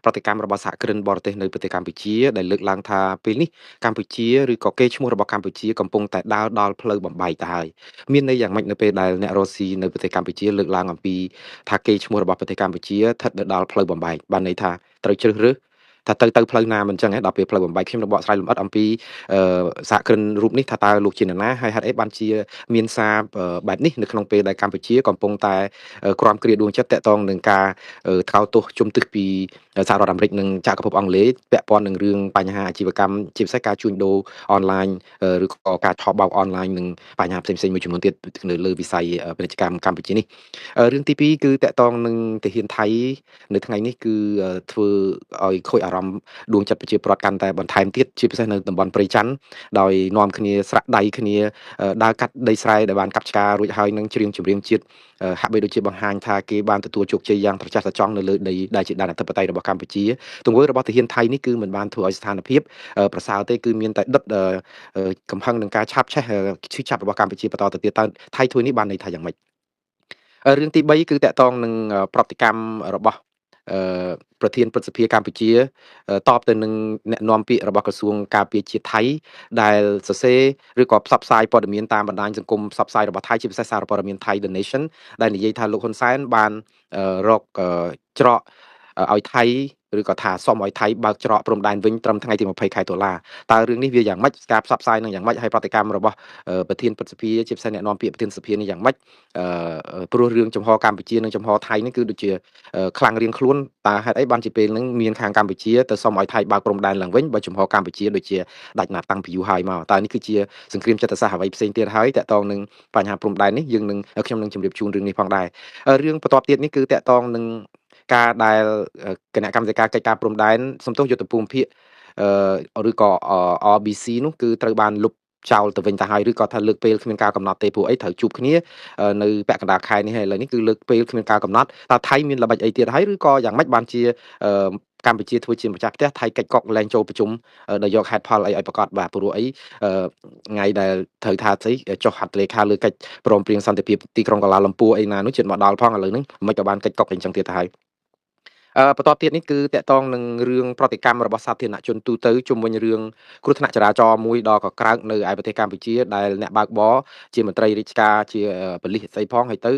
ប្រតិកម្មរបស់សហគ្រិនបរទេសនៅប្រទេសកម្ពុជាដែលលើកឡើងថាពេលនេះកម្ពុជាឬក៏កេរ្តិ៍ឈ្មោះរបស់កម្ពុជាកំពុងតែដើរដល់ផ្លូវបំបែកទៅហើយមានន័យយ៉ាងម៉េចនៅពេលដែលអ្នករស់ស៊ីនៅប្រទេសកម្ពុជាលើកឡើងអំពីថាកេរ្តិ៍ឈ្មោះរបស់ប្រទេសកម្ពុជាស្ថិតនៅដល់ផ្លូវបំបែកបានន័យថាត្រូវជ្រើសរើសថាទៅផ្លូវណាមិនចឹងហ៎ដល់ពេលផ្លូវបំបែកខ្ញុំនឹងបកស្រាយលម្អិតអំពីសហគ្រិនរូបនេះថាតើលោកជានរណាហើយហេតុអីបានជាមានសារបែបនេះនៅក្នុងពេលដែលកម្ពុជាកំពុងតែក្រំគ្រាដួងចិត្តតាក់ទងនឹងការថ្កោលទោសជំទឹះពីសហរដ្ឋអាមេរិកនិងចក្រភពអង់គ្លេសពាក់ព័ន្ធនឹងរឿងបញ្ហាអាជីវកម្មជាពិសេសការជួញដូរអនឡាញឬក៏ការឆបោកអនឡាញនិងបញ្ហាផ្សេងៗមួយចំនួនទៀតនៅលើវិស័យពាណិជ្ជកម្មកម្ពុជានេះរឿងទី2គឺតាក់ទងនឹងទាហានថៃនៅថ្ងៃនេះគឺធ្វើឲ្យខូចអារម្មណ៍ដួងចិត្តប្រជាពលរដ្ឋកាន់តែបន្ថែមទៀតជាពិសេសនៅតំបន់ព្រៃច័ន្ទដោយនាំគ្នាស្រាក់ដៃគ្នាដើរកាត់ដីស្រែដែលបានកាប់ឆ្ការរួចហើយនឹងច្រៀងចម្រៀងជាតិហាក់បីដូចជាបង្ហាញថាគេបានទទួលជោគជ័យយ៉ាងត្រចះត្រចង់នៅលើដីដែលជាដែនអធិបតេយ្យរបស់កម្ពុជាទង្វើរបស់ទាហានថៃនេះគឺមិនបានធ្វើឲ្យស្ថានភាពប្រសើរទេគឺមានតែដុតកំហឹងនឹងការឆាបឆេះឈឺចាប់របស់កម្ពុជាបន្តទៅទៀតតើថៃធ្វើនេះបានន័យថាយ៉ាងម៉េចរឿងទី3គឺតកតងនឹងប្រតិកម្មរបស់ប្រធានព្រឹទ្ធសភាកម្ពុជាតបទៅនឹងអ្នកនាំពាក្យរបស់ក្រសួងការពារជាតិថៃដែលសរសេរឬក៏ផ្សព្វផ្សាយព័ត៌មានតាមបណ្ដាញសង្គមផ្សព្វផ្សាយរបស់ថៃជាពិសេសសារព័ត៌មានថៃ The Nation ដែលនិយាយថាលោកហ៊ុនសែនបានរកច្រកឲ្យថៃឬក៏ថាសុំឲ្យថៃបើកច្រកព្រំដែនវិញត្រឹមថ្ងៃទី20ខែតុលាតើរឿងនេះវាយ៉ាងម៉េចការផ្សព្វផ្សាយនឹងយ៉ាងម៉េចហើយប្រតិកម្មរបស់ប្រធានព្រឹទ្ធសភាជាពិសេសអ្នកនាំពាក្យប្រធានសភានេះយ៉ាងម៉េចព្រោះរឿងចំហកម្ពុជានិងចំហថៃនេះគឺដូចជាខ្លាំងរៀងខ្លួនតើហេតុអីបានជាពេលហ្នឹងមានខាងកម្ពុជាទៅសុំឲ្យថៃបើកព្រំដែនឡើងវិញបើចំហកម្ពុជាដូចជាដាច់ណាត់តាំងពីយូរហើយមកតើនេះគឺជាសង្គ្រាមចិត្តសាស្ត្រអ្វីផ្សេងទៀតហើយតកតងនឹងបញ្ហាព្រំដែននេះយើងនឹងខ្ញុំនឹងជម្រាបជូនរឿងនេះផងដែររឿងបន្ទាប់ទៀតនេះគឺតកតងនឹងការដែលគណៈកម្មាធិការកិច្ចការព្រំដែនសំទោសយុទ្ធភូមិភាគឬក៏ RBC នោះគឺត្រូវបានលុបចោលទៅវិញទៅហើយឬក៏ថាលើកពេលគ្មានការកំណត់ទេព្រោះអីត្រូវជួបគ្នានៅពាក់កណ្ដាលខែនេះហើយឥឡូវនេះគឺលើកពេលគ្មានការកំណត់តើថៃមានល្បិចអីទៀតហើយឬក៏យ៉ាងម៉េចបានជាកម្ពុជាធ្វើជាម្ចាស់ផ្ទះថៃកិច្ចកុកលែងចូលប្រជុំដោយយកហេតុផលអីឲ្យប្រកាសបាទព្រោះអីថ្ងៃដែលត្រូវថាស្អីចុះហត្ថលេខាលើកិច្ចព្រមព្រៀងសន្តិភាពទីក្រុងកូឡាលំពួរអីណានោះជិតមកដល់ផងឥឡូវហ្នឹងមិនក៏បានកិច្ចកុកអីចឹងទៀតទៅហើយបន្តទៀតនេះគឺតកតងនឹងរឿងប្រតិកម្មរបស់សាធារណជនទូទៅជុំវិញរឿងគ្រោះថ្នាក់ចរាចរណ៍មួយដ៏កក្រើកនៅឯប្រទេសកម្ពុជាដែលអ្នកបើកបរជាមន្ត្រីរាជការជាប៉ូលីសស្អីផងហើយទៅ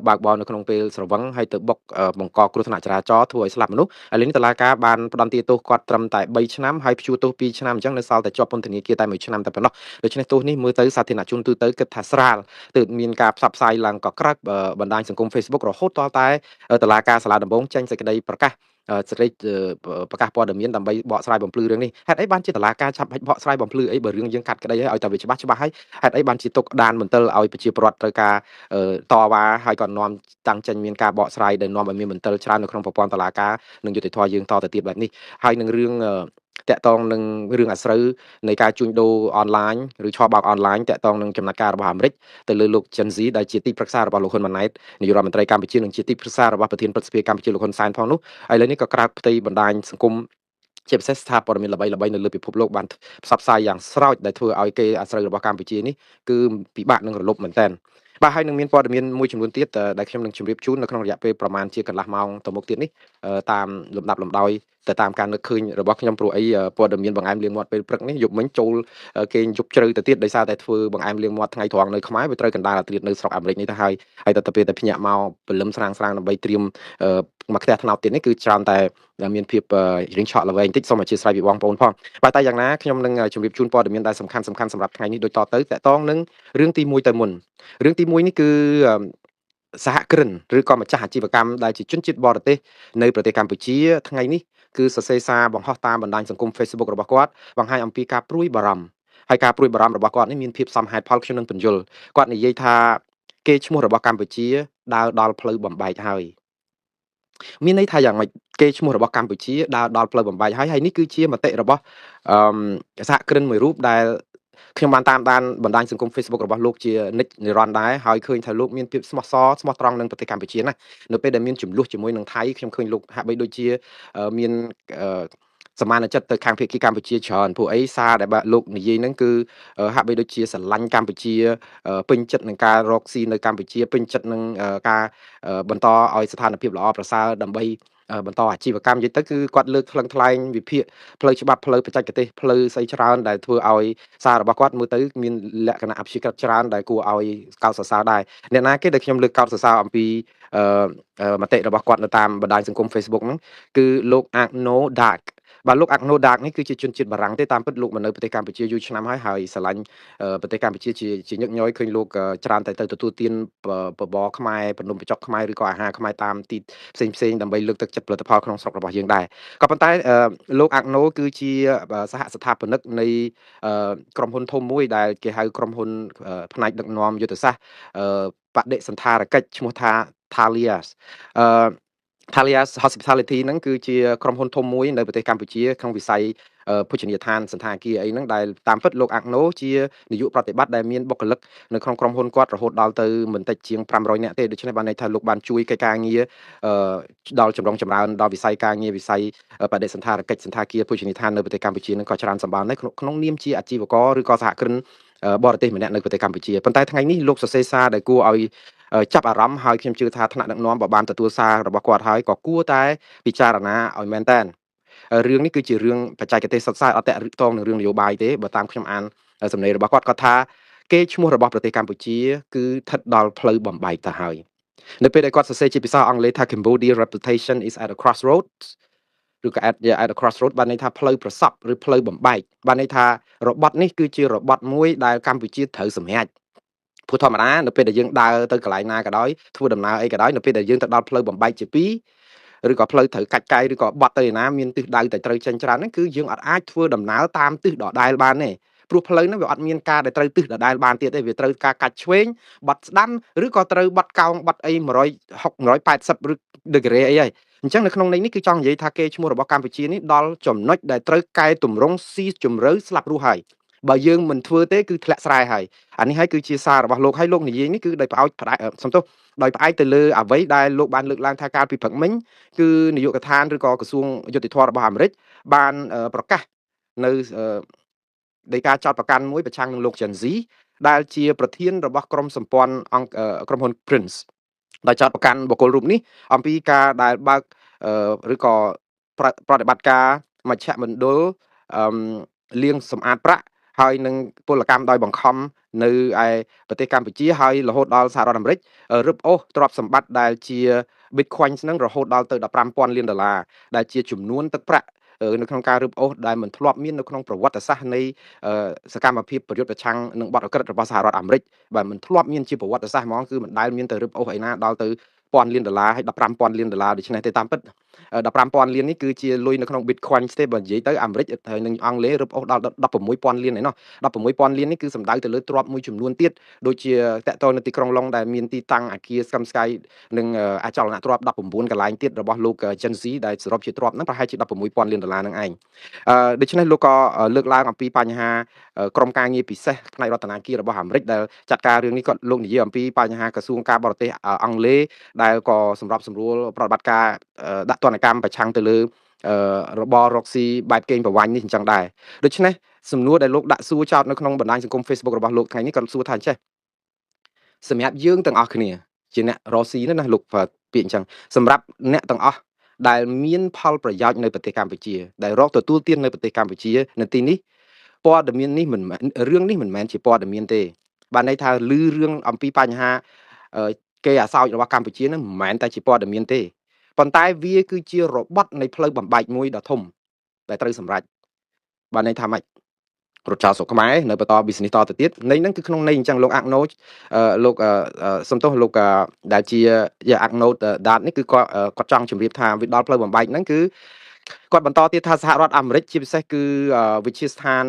បើកបរនៅក្នុងពេលស្រវឹងហើយទៅបុកបង្កគ្រោះថ្នាក់ចរាចរណ៍ធ្វើឲ្យស្លាប់មនុស្សឥឡូវនេះតុលាការបានផ្តន្ទាទោសគាត់ត្រឹមតែ3ឆ្នាំហើយព្យួរទោស2ឆ្នាំអញ្ចឹងនៅសល់តែជាប់ពន្ធនាគារតែ1ឆ្នាំតែប៉ុណ្ណោះដូច្នេះទោសនេះមើលទៅសាធារណជនទូទៅគិតថាស្រាលទើបមានការផ្សព្វផ្សាយឡើងកក្រើកបណ្ដាញសង្គម Facebook រហូតទាល់តែតុលាការសាលាដំបងចេញសេចក្តីប្រកាសសេចក្តីប្រកាសព័ត៌មានដើម្បីបកស្រាយបំភ្លឺរឿងនេះហេតុអីបានជាតុលាការឆាប់បកស្រាយបំភ្លឺអីបើរឿងយើងកាត់ក្តីហើយឲ្យតែវាច្បាស់ច្បាស់ហើយហេតុអីបានជាទុកដានមន្ទិលឲ្យប្រជាពលរដ្ឋត្រូវការតវ៉ាហើយក៏នាំតាំងចេញមានការបកស្រាយដែលនាំឲ្យមានមន្ទិលច្រើននៅក្នុងប្រព័ន្ធតុលាការនិងយុត្តិធម៌យើងតទៅទៀតបែបនេះហើយនឹងរឿងតាក់ទងនឹងរឿងអាស្រូវនៃការជួញដូរអនឡាញឬឆបោកអនឡាញតាក់ទងនឹងចំណាត់ការរបស់អាមេរិកទៅលើលោក Chen Zi ដែលជាទីប្រឹក្សារបស់លោកហ៊ុនម៉ាណែតនាយករដ្ឋមន្ត្រីកម្ពុជានិងជាទីប្រឹក្សារបស់ប្រធានព្រឹទ្ធសភាកម្ពុជាលោកហ៊ុនសែនផងនោះឥឡូវនេះក៏ក្រើកផ្ទៃបណ្ដាញសង្គមជាពិសេសស្ថាបព័ត៌មានល្បីៗនៅលើពិភពលោកបានផ្សព្វផ្សាយយ៉ាងស្រោចដែលធ្វើឲ្យគេអាស្រូវរបស់កម្ពុជានេះគឺពិបាកនឹងរលុបមែនតើបាទហើយនឹងមានព័ត៌មានមួយចំនួនទៀតដែលខ្ញុំនឹងជម្រាបជូននៅក្នុងរយៈពេលប្រមាណជាកន្លះម៉ោងទៅមុខទៀតនេះតាមលំដាប់លំដោយទៅតាមការនឹកឃើញរបស់ខ្ញុំព្រោះអីព័ត៌មានបង្អែមលាងមាត់ពេលព្រឹកនេះយប់មិញចូលគេងយប់ជ្រៅទៅទៀតដោយសារតែធ្វើបង្អែមលាងមាត់ថ្ងៃត្រង់នៅខ្មែរវាត្រូវកណ្ដាលអាត្រៀតនៅស្រុកអាមេរិកនេះទៅហើយហើយទៅពេលតែភ្ញាក់មកព្រលឹមស្រាងស្រាងដើម្បីត្រៀមមកខ្ទះថ្នោតទៀតនេះគឺច្រើនតែមានភាពរៀងឆក់ល្វែងតិចសូមអធិស្ឋានពីបងប្អូនផងបាទតែយ៉ាងណាខ្ញុំនឹងជម្រាបជូនព័ត៌មានដែលសំខាន់សំខាន់សម្រាប់ថ្ងៃនេះដូចតទៅតកតងនឹងរឿងទី1ទៅមុនរឿងទី1នេះគឺសហគ្រិនឬក៏ម្ចាស់អាជីវកម្មដែលជាជនជាតិបរទេសនៅប្រទេសកម្ពុជាថ្ងៃនេះគឺសរសេរសារបង្ហោះតាមបណ្ដាញសង្គម Facebook របស់គាត់បង្ហាញអំពីការព្រួយបារម្ភហើយការព្រួយបារម្ភរបស់គាត់នេះមានភាពសមហេតុផលខ្ញុំនឹងពន្យល់គាត់និយាយថាគេឈ្មោះរបស់កម្ពុជាដើរដល់ផ្លូវបំបែកហើយមានន័យថាយ៉ាងម៉េចគេឈ្មោះរបស់កម្ពុជាដើរដល់ផ្លូវបំបែកហើយហើយនេះគឺជាមតិរបស់អឺសហគ្រិនមួយរូបដែលខ្ញុំបានតាមដានបណ្ដាញសង្គម Facebook របស់លោកជានិច្ចនិរន្តរ៍ដែរហើយឃើញថាលោកមានភាពស្មោះសរស្មោះត្រង់នឹងប្រទេសកម្ពុជាណាស់នៅពេលដែលមានចំនួនជាមួយនឹងថៃខ្ញុំឃើញលោកហាក់បីដូចជាមានសមានចិត្តទៅខាងភាគីកម្ពុជាច្រើនព្រោះអីសារដែលលោកនិយាយហ្នឹងគឺហាក់បីដូចជាស្រឡាញ់កម្ពុជាពេញចិត្តនឹងការរកស៊ីនៅកម្ពុជាពេញចិត្តនឹងការបន្តឲ្យស្ថានភាពល្អប្រសើរដើម្បី បន្តអាជីវកម្មនិយាយទៅគឺគាត់លើកថ្លឹងថ្លែងវិភាគផ្លូវច្បាប់ផ្លូវបច្ចេកទេសផ្លូវស្អីច្រើនដែលធ្វើឲ្យសាររបស់គាត់មើលទៅមានលក្ខណៈអព្យាក្រឹតច្រើនដែលគួរឲ្យកោតសរសើរដែរអ្នកណាគេដែលខ្ញុំលើកកោតសរសើរអំពីមតិរបស់គាត់នៅតាមបណ្ដាញសង្គម Facebook ហ្នឹងគឺលោក Agno Dark បាទលោក Agno Dark នេះគឺជាជនជាតិបារាំងទេតាមពិតលោកមកនៅប្រទេសកម្ពុជាយូរឆ្នាំហើយហើយស្រឡាញ់ប្រទេសកម្ពុជាជាញឹកញយឃើញលោកច្រើនតែទៅទទួលទានបបរខ្មែរភ្នំបញ្ចុកខ្មែរឬក៏អាហារខ្មែរតាមទីផ្សេងផ្សេងដើម្បីលើកទឹកចិត្តផលិតផលក្នុងស្រុករបស់យើងដែរក៏ប៉ុន្តែលោក Agno គឺជាសហស្ថាបនិកនៃក្រុមហ៊ុនធំមួយដែលគេហៅក្រុមហ៊ុនផ្នែកដឹកនាំយុទ្ធសាស្ត្របដិសណ្ឋារកិច្ចឈ្មោះថា Thalias អឺ Thalias Hospitality ហ្នឹងគឺជាក្រុមហ៊ុនធំមួយនៅប្រទេសកម្ពុជាក្នុងវិស័យភោជនីយដ្ឋានសណ្ឋាគារអីហ្នឹងដែលតាមពិតលោកអាក់ណូជានាយកប្រតិបត្តិដែលមានបុគ្គលិកនៅក្នុងក្រុមហ៊ុនគាត់រហូតដល់ទៅមិនតិចជាង500នាក់ទេដូច្នេះបានន័យថាលោកបានជួយកិច្ចការងារដល់ចម្រុងចម្រើនដល់វិស័យការងារវិស័យបដិសណ្ឋារកិច្ចសណ្ឋាគារភោជនីយដ្ឋាននៅប្រទេសកម្ពុជានឹងក៏ច្រើនសម្បើមដែរក្នុងនាមជាអាជីវករឬក៏សហគ្រិនបរទេសម្នាក់នៅប្រទេសកម្ពុជាប៉ុន្តែថ្ងៃនេះលោកសរសេរសារដែលគួរឲ្យចាប់អារម្មណ៍ហើយខ្ញុំជឿថាថ្នាក់ដឹកនាំបើបានទទួលសាររបស់គាត់ហើយក៏គួរតែពិចារណាឲ្យមែនតើរឿងនេះគឺជារឿងបច្ចេកទេសសុទ្ធសាធអត់តាក់ទងនឹងរឿងនយោបាយទេបើតាមខ្ញុំអានសម្ដីរបស់គាត់គាត់ថាគេឈ្មោះរបស់ប្រទេសកម្ពុជាគឺស្ថិតដល់ផ្លូវបំបែកទៅហើយនៅពេលដែលគាត់សរសេរជាភាសាអង់គ្លេសថា Cambodia reputation is at a crossroads ឬក៏ at a crossroad បានន័យថាផ្លូវប្រសពឬផ្លូវបំបែកបានន័យថារបត់នេះគឺជារបត់មួយដែលកម្ពុជាត្រូវសម្រេចព្រោះធម្មតានៅពេលដែលយើងដើរទៅកន្លែងណាក៏ដោយធ្វើដំណើរអីក៏ដោយនៅពេលដែលយើងទៅដល់ផ្លូវបំបែកជាពីរឬក៏ផ្លូវត្រូវកាច់កាយឬក៏បត់ទៅឯណាមានទិសដៅតែត្រូវចេញច្រើនហ្នឹងគឺយើងអត់អាចធ្វើដំណើរតាមទិសដដែលបានទេព្រោះផ្លូវហ្នឹងវាអត់មានការដែលត្រូវទិសដដែលបានទៀតទេវាត្រូវការកាច់ឆ្វេងបត់ស្ដាំឬក៏ត្រូវបត់កោងបត់អី160 180ឬដឺក្រេអីហើយអញ្ចឹងនៅក្នុងន័យនេះគឺចង់និយាយថាគេឈ្មោះរបស់កម្ពុជានេះដល់ចំណុចដែលត្រូវកែតម្រង់ស៊ីជម្រៅស្លាប់រស់ហើយបើយើងមិនធ្វើទេគឺធ្លាក់ស្រែហើយអានេះហើយគឺជាសាររបស់លោកហើយលោកនិយាយនេះគឺដោយផ្អោចសំទោសដោយផ្អែកទៅលើអ្វីដែលលោកបានលើកឡើងថាកាលពីព្រឹកមិញគឺនាយកដ្ឋានឬក៏ក្រសួងយុតិធធម៌របស់អាមេរិកបានប្រកាសនៅដីកាចោតប្រកាន់មួយប្រឆាំងនឹងលោក Gen Z ដែលជាប្រធានរបស់ក្រុមសម្ព័ន្ធអង្គក្រុមហ៊ុន Prince ដោយចោតប្រកាន់បុគ្គលរូបនេះអំពីការដែលបើកឬក៏ប្រតិបត្តិការមជ្ឈមណ្ឌលអឺលាងសម្អាតប្រាក់ហើយនឹងពលកម្មដោយបង្ខំនៅឯប្រទេសកម្ពុជាហើយរហូតដល់សហរដ្ឋអាមេរិករឹបអូសទ្រព្យសម្បត្តិដែលជា Bitcoin ហ្នឹងរហូតដល់ទៅ15,000លានដុល្លារដែលជាចំនួនទឹកប្រាក់នៅក្នុងការរឹបអូសដែលមិនធ្លាប់មាននៅក្នុងប្រវត្តិសាស្ត្រនៃសកម្មភាពប្រយុទ្ធប្រឆាំងនឹងបទឧក្រិដ្ឋរបស់សហរដ្ឋអាមេរិកបាទមិនធ្លាប់មានជាប្រវត្តិសាស្ត្រហ្មងគឺមិនដែលមានទៅរឹបអូសឯណាដល់ទៅពាន់លានដុល្លារហើយ15,000លានដុល្លារដូច្នេះទេតាមពិត15,000លាននេះគឺជាលុយនៅក្នុង Bitcoin ទេបើនិយាយទៅអាមេរិកហើយនិងអង់គ្លេសរឹបអូសដល់16,000លានឯណោះ16,000លាននេះគឺសំដៅទៅលើទ្រព្យមួយចំនួនទៀតដូចជាតាក់ទងនៅទីក្រុងឡុងដែលមានទីតាំងអគារស្កឹមស្កៃនិងអចលនទ្រព្យ19កន្លែងទៀតរបស់លោក Gen Z ដែលសរុបជាទ្រព្យហ្នឹងប្រហែលជា16,000លានដុល្លារហ្នឹងឯងដូច្នេះលោកក៏លើកឡើងអំពីបញ្ហាក្រុមការងារពិសេសផ្នែករតនាគាររបស់អាមេរិកដែលចាត់ការរឿងនេះគាត់លោកនិយាយអំពីបញ្ហាក្រសួងការបរទេសអង់គ្លេសដែលក៏សម្របសម្រួលប្រតិបត្តិការដាក់ទណ្ឌកម្មប្រឆាំងទៅលើរបររកស៊ីបែបកេងប្រវ័ញ្ចនេះអញ្ចឹងដែរដូច្នេះសំណួរដែលលោកដាក់សួរចោទនៅក្នុងបណ្ដាញសង្គម Facebook របស់លោកថ្ងៃនេះគាត់សួរថាអញ្ចេះសម្រាប់យើងទាំងអស់គ្នាជាអ្នករកស៊ីណាលោកពាក្យអញ្ចឹងសម្រាប់អ្នកទាំងអស់ដែលមានផលប្រយោជន៍នៅប្រទេសកម្ពុជាដែលរកទទួលទាននៅប្រទេសកម្ពុជានៅទីនេះព័ត៌មាននេះមិនរឿងនេះមិនមែនជាព័ត៌មានទេបានន័យថាឮរឿងអំពីបញ្ហាគេអាសោចរបស់កម្ពុជានឹងមិនមែនតែជាព័ត៌មានទេប៉ុន្តែវាគឺជារបត់នៃផ្លូវបំបែកមួយដ៏ធំដែលត្រូវសម្រេចបានន័យថាម៉េចរត់ចោលស្រុកខ្មែរនៅបន្ត business តទៅទៀតនៃហ្នឹងគឺក្នុងន័យអញ្ចឹងលោកអាក់ណូលោកសំទោសលោកដែលជាអាក់ណូដាតនេះគឺគាត់គាត់ចង់ជម្រាបថាវាដល់ផ្លូវបំបែកហ្នឹងគឺគាត់បន្តទៀតថាសហរដ្ឋអាមេរិកជាពិសេសគឺវិទ្យាស្ថាន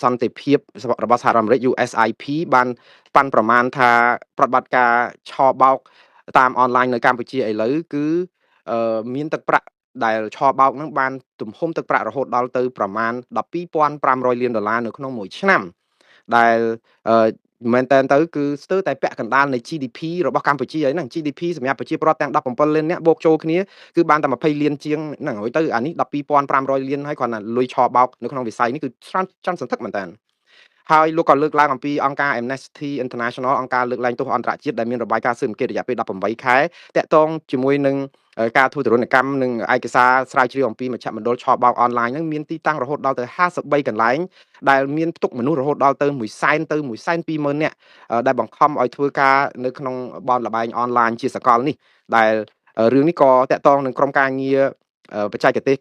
សន្តិភាពរបស់សហរដ្ឋអាមេរិក USIP បានប៉ាន់ប្រមាណថាប្រតិបត្តិការឆបោកតាមអនឡាញនៅកម្ពុជាឥឡូវគឺមានទឹកប្រាក់ដែលឆបោកនឹងបានទំហំទឹកប្រាក់រហូតដល់ទៅប្រមាណ12,500លានដុល្លារនៅក្នុងមួយឆ្នាំដែលមែនតើទៅគឺស្ទើរតែពាក់កណ្ដាលនៃ GDP របស់កម្ពុជាហើយហ្នឹង GDP សម្រាប់ប្រជាពលរដ្ឋទាំង17លាននាក់បូកចូលគ្នាគឺបានតែ20លានជាងហ្នឹងហើយទៅអានេះ12,500លានហើយគ្រាន់តែលុយឆបោកនៅក្នុងវិស័យនេះគឺច្រើនច្រើនសន្ធឹកមែនតើ ហើយលោកក៏លើកឡើងអំពីអង្គការ Amnesty International អង្គការលើកលែងទោសអន្តរជាតិដែលមានរបាយការណ៍ស៊ើបអង្កេតរយៈពេល18ខែតាក់ទងជាមួយនឹងការធ្វើទរណកម្មនិងឯកសារស្រាវជ្រាវអំពីមជ្ឈមណ្ឌលឆបោកអនឡាញហ្នឹងមានទីតាំងរហូតដល់ទៅ53កន្លែងដែលមានផ្ទុកមនុស្សរហូតដល់ទៅ100,000ទៅ120,000នាក់ដែលបង្ខំឲ្យធ្វើការនៅក្នុងបនលបែងអនឡាញជាសកលនេះដែលរឿងនេះក៏តាក់ទងនឹងក្រុមការងារបច្ចេកទេស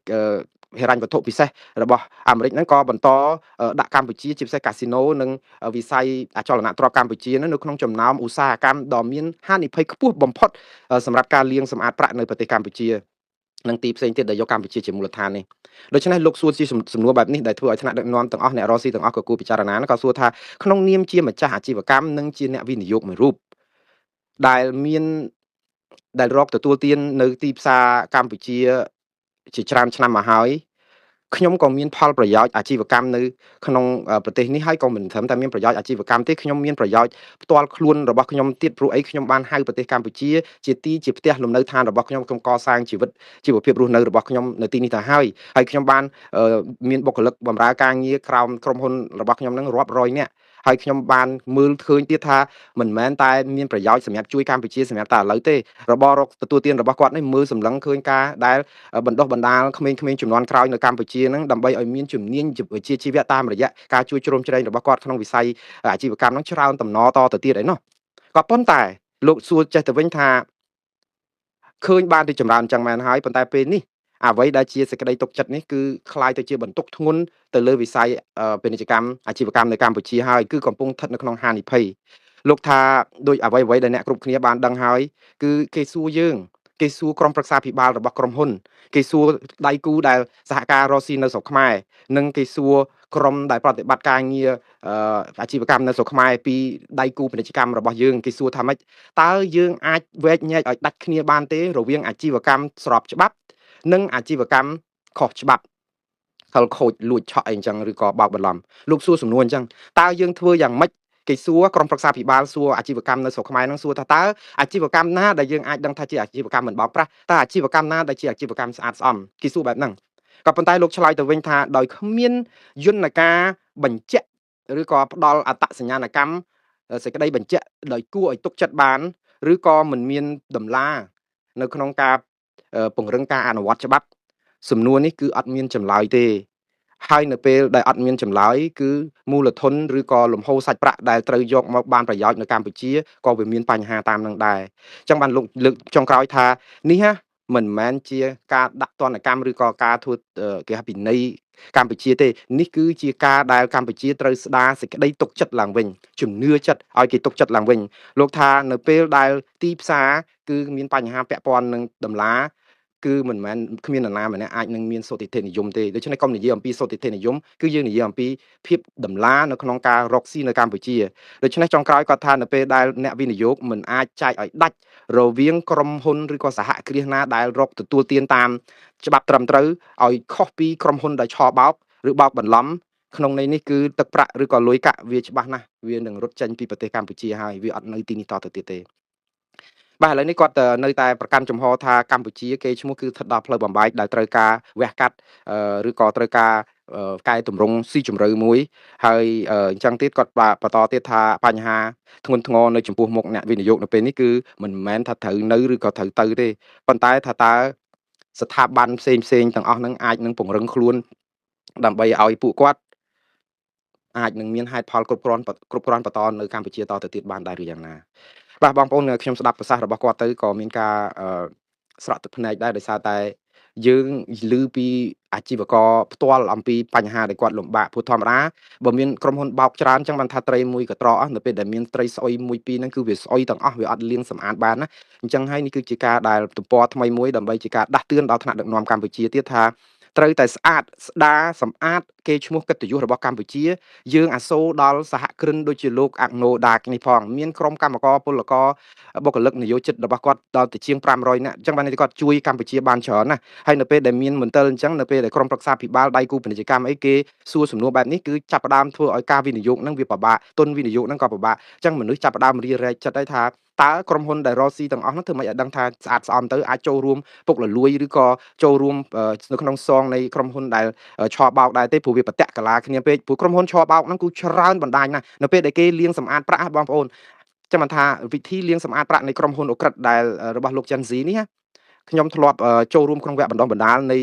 ហិរញ្ញវត្ថុពិសេសរបស់អាមេរិកហ្នឹងក៏បន្តដាក់កម្ពុជាជាពិសេសកាស៊ីណូនិងវិស័យអចលនទ្រព្យកម្ពុជានៅក្នុងចំណោមឧស្សាហកម្មដ៏មានហានិភ័យខ្ពស់បំផុតសម្រាប់ការលាងសម្អាតប្រាក់នៅប្រទេសកម្ពុជានិងទីផ្សេងទៀតដែលយកកម្ពុជាជាមូលដ្ឋាននេះដូច្នេះលោកសួរជាសំណួរបែបនេះដែលធ្វើឲ្យថ្នាក់ដឹកនាំទាំងអស់អ្នករកស៊ីទាំងអស់ក៏គួរពិចារណាក៏សួរថាក្នុងនាមជាម្ចាស់អាជីវកម្មនិងជាអ្នកវិនិយោគមួយរូបដែលមានដែលរកទទួលទាននៅទីផ្សារកម្ពុជាជាច្រើនឆ្នាំមកហើយខ្ញុំក៏មានផលប្រយោជន៍អាជីវកម្មនៅក្នុងប្រទេសនេះហើយក៏មិនត្រឹមតែមានប្រយោជន៍អាជីវកម្មទេខ្ញុំមានប្រយោជន៍ផ្ទាល់ខ្លួនរបស់ខ្ញុំទៀតព្រោះអីខ្ញុំបានហៅប្រទេសកម្ពុជាជាទីជាផ្ទះលំនៅឋានរបស់ខ្ញុំខ្ញុំកសាងជីវិតជីវភាពរស់នៅរបស់ខ្ញុំនៅទីនេះទៅហើយហើយខ្ញុំបានមានបុគ្គលិកបម្រើការងារក្រោមក្រុមហ៊ុនរបស់ខ្ញុំនឹងរាប់រយនាក់ហើយខ្ញុំបានមើលឃើញទៀតថាមិនមែនតែមានប្រយោជន៍សម្រាប់ជួយកម្ពុជាសម្រាប់តែឥឡូវទេរបររកទទួលទានរបស់គាត់នេះមើលសម្លឹងឃើញការដែលបណ្ដុះបណ្ដាលក្មេងៗជំនាន់ក្រោយនៅកម្ពុជាហ្នឹងដើម្បីឲ្យមានជំនាញវិជ្ជាជីវៈតាមរយៈការជួយជ្រោមជ្រែងរបស់គាត់ក្នុងវិស័យអាជីវកម្មហ្នឹងច្រើនតំណតទៅទៀតឯណោះក៏ប៉ុន្តែលោកសួរចេះទៅវិញថាឃើញបានរីកចម្រើនចឹងមែនហើយប៉ុន្តែពេលនេះអ្វីដែលជាសេចក្តីទុកចិត្តនេះគឺคล้ายទៅជាបន្ទុកធ្ងន់ទៅលើវិស័យពាណិជ្ជកម្មអាជីវកម្មនៅកម្ពុជាហើយគឺកំពុងស្ថិតនៅក្នុងហានិភ័យលោកថាដោយអ្វីៗដែលអ្នកគ្រប់គ្នាបានដឹងហើយគឺគេសួរយើងគេសួរក្រុមប្រឹក្សាភិបាលរបស់ក្រុមហ៊ុនគេសួរដៃគូដែលសហការរកស៊ីនៅស្រុកខ្មែរនិងគេសួរក្រុមដែលប្រតិបត្តិការងារអាជីវកម្មនៅស្រុកខ្មែរពីដៃគូពាណិជ្ជកម្មរបស់យើងគេសួរថាម៉េចតើយើងអាចវែកញែកឲ្យដាច់គ្នាបានទេរវាងអាជីវកម្មស្របច្បាប់និងអាជីវកម្មខុសច្បាប់ខលខូចលួចឆក់អីអញ្ចឹងឬក៏បោកបន្លំលោកសួរសំណួរអញ្ចឹងតើយើងធ្វើយ៉ាងម៉េចគេសួរក្រុមប្រឹក្សាភិបាលសួរអាជីវកម្មនៅស្រុកខ្មែរហ្នឹងសួរថាតើអាជីវកម្មណាដែលយើងអាចដឹងថាជាអាជីវកម្មមិនបោកប្រាស់តើអាជីវកម្មណាដែលជាអាជីវកម្មស្អាតស្អំគេសួរបែបហ្នឹងក៏ប៉ុន្តែលោកឆ្លើយទៅវិញថាដោយគ្មានយន្តការបញ្ជាក់ឬក៏ផ្ដល់អត្តសញ្ញាណកម្មសេចក្តីបញ្ជាក់ដោយគួរឲ្យទុកចិត្តបានឬក៏មិនមានតម្លានៅក្នុងការពង្រឹងការអនុវត្តច្បាប់សំណួរនេះគឺអត់មានចម្លើយទេហើយនៅពេលដែលអត់មានចម្លើយគឺមូលធនឬក៏លំហូរសាច់ប្រាក់ដែលត្រូវយកមកបានប្រយោជន៍នៅកម្ពុជាក៏វាមានបញ្ហាតាមនឹងដែរអញ្ចឹងបានលោកលើកចុងក្រោយថានេះណាមិនមែនជាការដាក់ទណ្ឌកម្មឬក៏ការធ្វើគេហៅពិន័យកម្ពុជាទេនេះគឺជាការដែលកម្ពុជាត្រូវស្ដារសេចក្តីទុកចិត្តឡើងវិញជំនឿចិត្តឲ្យគេទុកចិត្តឡើងវិញលោកថានៅពេលដែលទីផ្សារគឺមានបញ្ហាពាក់ព័ន្ធនឹងតម្លាគឺមិនមែនគ្មាននរណាម្នាក់អាចនឹងមានសុទិដ្ឋិនិយមទេដូច្នេះកុំនិយាយអំពីសុទិដ្ឋិនិយមគឺយើងនិយាយអំពីភាពតម្លានៅក្នុងការរកស៊ីនៅកម្ពុជាដូច្នេះចុងក្រោយគាត់ថានៅពេលដែលអ្នកវិនិយោគមិនអាចចែកឲ្យដាច់រវាងក្រុមហ៊ុនឬក៏សហគ្រាសណាដែលរកទទួលទានតាមច្បាប់ត្រឹមត្រូវឲ្យខុសពីក្រុមហ៊ុនដែលឆបោកឬបោកបន្លំក្នុងន័យនេះគឺទឹកប្រាក់ឬក៏លុយកាក់វាច្បាស់ណាស់វានឹងរត់ចេញពីប្រទេសកម្ពុជាហើយវាអត់នៅទីនេះតទៅទៀតទេបាទឥឡូវនេះគាត់នៅតែប្រកាន់ជំហរថាកម្ពុជាគេឈ្មោះគឺស្ថិតដល់ផ្លូវបំបែកដែលត្រូវការវះកាត់ឬក៏ត្រូវការកែតម្រង់ស៊ីជម្រៅមួយហើយអញ្ចឹងទៀតគាត់បន្តទៀតថាបញ្ហាធ្ងន់ធ្ងរនៅចំពោះមុខអ្នកវិនិយោគនៅពេលនេះគឺមិនមែនថាត្រូវនៅឬក៏ត្រូវទៅទេប៉ុន្តែថាតើស្ថាប័នផ្សេងផ្សេងទាំងអស់ហ្នឹងអាចនឹងពង្រឹងខ្លួនដើម្បីឲ្យពួកគាត់អាចនឹងមានហេតុផលគ្រប់គ្រាន់បន្តនៅកម្ពុជាតទៅទៀតបានដែរឬយ៉ាងណាបាទបងប្អូនខ្ញុំស្ដាប់ប្រសាសន៍របស់គាត់ទៅក៏មានការស្រក់ទឹកភ្នែកដែរដោយសារតែយើងឮពីអាជីវករផ្ទាល់អំពីបញ្ហាដែលគាត់លំបាកព្រោះធម្មតាបើមានក្រុមហ៊ុនបោកច្រើនចឹងបានថាត្រីមួយកត្រកនៅពេលដែលមានត្រីស្អុយមួយពីរហ្នឹងគឺវាស្អុយទាំងអស់វាអត់លាងសម្អាតបានណាអញ្ចឹងហើយនេះគឺជាការដែលទំព័រថ្មីមួយដើម្បីជាការដាស់តឿនដល់ថ្នាក់ដឹកនាំកម្ពុជាទៀតថាត្រូវតែស្អាតស្ដារសម្អាតគេឈ្មោះកិត្តិយសរបស់កម្ពុជាយើងអាសូរដល់សហគ្រិនដូចជាលោកអាក់ណូដាកនេះផងមានក្រុមកម្មករពលករបុគ្គលិកនយោជិតរបស់គាត់ដល់ទៅជាង500នាក់អញ្ចឹងបានគាត់ជួយកម្ពុជាបានច្រើនណាស់ហើយនៅពេលដែលមានមន្ទិលអញ្ចឹងនៅពេលដែលក្រុមប្រឹក្សាភិបាលដៃគូពាណិជ្ជកម្មអីគេសួរសំណួរបែបនេះគឺចាប់ផ្ដើមធ្វើឲ្យការវិនិយោគហ្នឹងវាពិបាកទុនវិនិយោគហ្នឹងក៏ពិបាកអញ្ចឹងមនុស្សចាប់ផ្ដើមរារែកចិត្តហើយថា តើក្រុមហ៊ុនដែលរកស៊ីទាំងអស់នោះធ្វើម៉េចឲ្យដឹងថាស្អាតស្អំទៅអាចចូលរួមពុករលួយឬក៏ចូលរួមនៅក្នុងសងនៃក្រុមហ៊ុនដែលឆបោកដែរទេព្រោះវាប្រតិកលាគ្នាពេកព្រោះក្រុមហ៊ុនឆបោកហ្នឹងគឺច្រើនបណ្ដាញណាស់នៅពេលដែលគេលាងសម្អាតប្រាក់បងប្អូនចាំមិនថាវិធីលាងសម្អាតប្រាក់នៃក្រុមហ៊ុនអក្រិតដែលរបស់លោកចិនស៊ីនេះខ្ញុំធ្លាប់ចូលរួមក្នុងវគ្គបណ្ដុះបណ្ដាលនៃ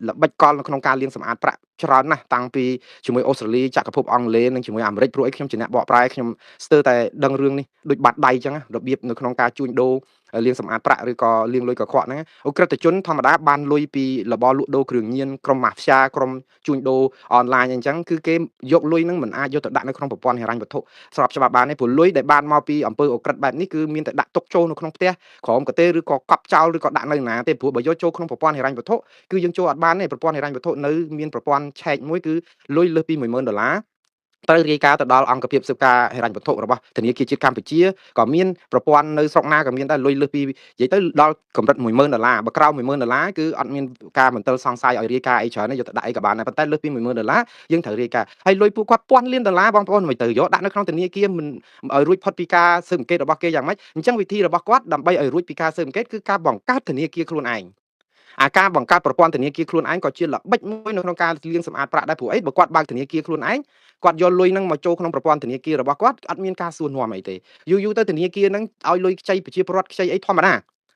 ល្បិចកលនៅក្នុងការលាងសម្អាតប្រាក់ច្រើនណាស់តាំងពីជាមួយអូស្ត្រាលីចក្រភពអង់គ្លេសនិងជាមួយអាមេរិកព្រោះអីខ្ញុំជាអ្នកបកប្រែខ្ញុំស្ទើរតែដឹងរឿងនេះដូចបាត់ដៃអញ្ចឹងរបៀបនៅក្នុងការជួញដូរលាងសម្អាតប្រាក់ឬក៏លាងលុយកខ្វក់ហ្នឹងអ ுக ្រិតជនធម្មតាបានលុយពីរបរលក់ដូរគ្រឿងញៀនក្រុមម៉ាហ្វ្យាក្រុមជួញដូរអនឡាញអញ្ចឹងគឺគេយកលុយហ្នឹងមិនអាចយកទៅដាក់នៅក្នុងប្រព័ន្ធហិរញ្ញវត្ថុស្របច្បាប់បានទេព្រោះលុយដែលបានមកពីអំពើអ ுக ្រិតបែបនេះគឺមានតែដាក់ទុកចូលនៅក្នុងផ្ទះក្រោមកទេឬក៏កប់ចោលឬក៏ដាក់នៅណាទេព្រោះបើយកចូលក្នុងប្រព័ន្ធហិរញ្ញវត្ថុគឺយើងចូលអត់បានទេប្រព័ន្ធហិរញ្ញវត្ថុនៅមានប្រព័ន្ធឆែកមួយគឺលុយលើសពី10000ដុល្លារត្រូវរាយការណ៍ទៅដល់អង្គភាពស៊ើបការហិរញ្ញវត្ថុរបស់ធនាគារជាតិកម្ពុជាក៏មានប្រព័ន្ធនៅស្រុកណាក៏មានដែរលុយលើសពីនិយាយទៅដល់កម្រិត10000ដុល្លារបើក្រោម10000ដុល្លារគឺអត់មានការមន្ទិលសង្ស័យឲ្យរាយការណ៍អីច្រើនទេយកទៅដាក់អីក៏បានដែរប៉ុន្តែលើសពី10000ដុល្លារយើងត្រូវរាយការណ៍ហើយលុយពួកគាត់ពាន់លានដុល្លារបងប្អូនមិនទៅយកដាក់នៅក្នុងធនាគារមិនឲ្យរួចផុតពីការស៊ើបអង្កេតរបស់គេយ៉ាងម៉េចអញ្ចឹងវិធីរបស់គាត់ដើម្បីឲ្យរួចពីការស៊ើបអង្កេតគឺការបង្កើតធនាគារខ្លួនឯងអាការបង្កើតប្រព័ន្ធធនាគារខ្លួនឯងក៏ជាល្បិចមួយនៅក្នុងការលាងសម្អាតប្រាក់ដែរព្រោះអីបើគាត់បើកធនាគារខ្លួនឯងគាត់យកលុយហ្នឹងមកចូលក្នុងប្រព័ន្ធធនាគាររបស់គាត់អត់មានការសួរនាំអីទេយូរយូរទៅធនាគារហ្នឹងឲ្យលុយខ្ចីប្រជាពលរដ្ឋខ្ចីអីធម្មត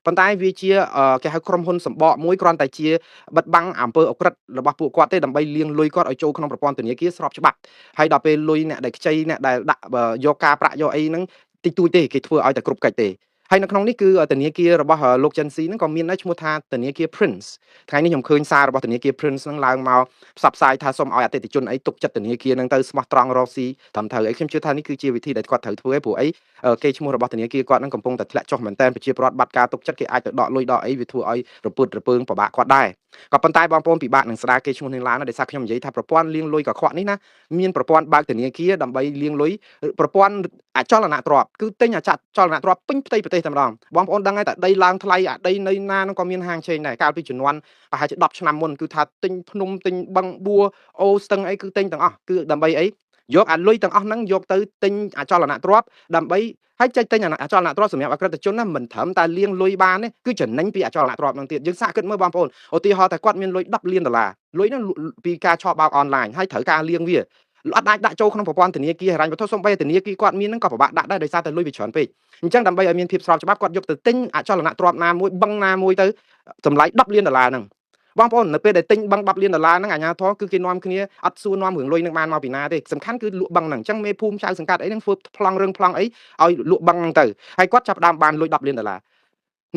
ាប៉ុន្តែវាជាគេហៅក្រុមហ៊ុនសម្បកមួយគ្រាន់តែជាបិទបាំងអំពើអក្រិតរបស់ពួកគាត់ទេដើម្បីលាងលុយគាត់ឲ្យចូលក្នុងប្រព័ន្ធធនាគារស្របច្បាប់ហើយដល់ពេលលុយអ្នកដែលខ្ចីអ្នកដែលដាក់យកការប្រាក់យកអីហ្នឹងតិចតួចទេគេធ្វើឲ្យតែគ្រប់កិច្ចទេហើយនៅក្នុងនេះគឺធនាគាររបស់លោកចិនស៊ីហ្នឹងក៏មានដែរឈ្មោះថាធនាគារ Prince ថ្ងៃនេះខ្ញុំឃើញសាររបស់ធនាគារ Prince ហ្នឹងឡើងមកផ្សព្វផ្សាយថាសូមឲ្យអតិថិជនអីទុកចិត្តធនាគារហ្នឹងទៅស្មោះត្រង់រកស៊ីត្រឹមត្រូវអីខ្ញុំជឿថានេះគឺជាវិធីដែលគាត់ត្រូវធ្វើឯងព្រោះអីគេឈ្មោះរបស់ធនាគារគាត់ហ្នឹងកំពុងតែធ្លាក់ចុះមែនតើប្រជាពលរដ្ឋបាត់ការទុកចិត្តគេអាចទៅដកលុយដកអីវាធ្វើឲ្យរពើតរពើងពិបាកគាត់ដែរក៏ប៉ុន្តែបងប្អូនពិបាកនឹងស្ដារគេឈ្មោះនឹងឡើងណាដោយសារខ្ញុំនិយាយថាប្រព័ន្ធលាងលុយកខ្វក់នេះណាមានប្រព័ន្ធបើកធនាគារដើម្បីលាងលុយប្រព័ន្ធអចលនទ្រព្យគឺទិញអចលនទ្រព្យពេញផ្ទៃប្រទេសតែម្ដងបងប្អូនដឹងហើយតែដីឡើងថ្លៃអាដីនៅណាហ្នឹងក៏មានហាងឆេងដែរកាលពីជំនាន់ប្រហែលជា10ឆ្នាំមុនគឺថាទិញភ្នំទិញបឹងបួអូស្ទឹងអីគឺទិញទាំងអស់គឺដើម្បីអីយកអាលុយទាំងអស់ហ្នឹងយកទៅទិញអចលនទ្រព្យដើម្បីហើយចេញទិញអចលនទ្រព្យសម្រាប់អក្រិតជនណាមិនត្រឹមតែលាងលុយបានទេគឺចំណេញពីអចលនទ្រព្យហ្នឹងទៀតយើងសាកគិតមើលបងប្អូនឧទាហរណ៍ថាគាត់មានលុយ10លានដុល្លារលុយហ្នឹងពីការឆបោកអនឡាញហើយត្រូវការលាងវាអត់អាចដាក់ចូលក្នុងប្រព័ន្ធធនាគារហិរញ្ញវត្ថុសូម្បីធនាគារគាត់មានហ្នឹងក៏ពិបាកដាក់ដែរដោយសារតែលុយវាច្រើនពេកអញ្ចឹងដើម្បីឲ្យមានភាពស្របច្បាប់គាត់យកទៅទិញអចលនទ្រព្យណាមួយបឹងណាមួយទៅតម្លៃ10លានដុល្លារហ្នឹងបងប្អូននៅពេលដែលទិញបឹង10លានដុល្លារហ្នឹងអាជ្ញាធរគឺគេនាំគ្នាអត់សួរនាំរឿងលុយហ្នឹងបានមកពីណាទេសំខាន់គឺលក់បឹងហ្នឹងអញ្ចឹងមេភូមិចៅសង្កាត់អីហ្នឹងធ្វើប្លង់រឿងប្លង់អីឲ្យលក់បឹងហ្នឹងទៅហើយគាត់ចាប់ផ្ដើមបានលុយ10លានដុល្លារ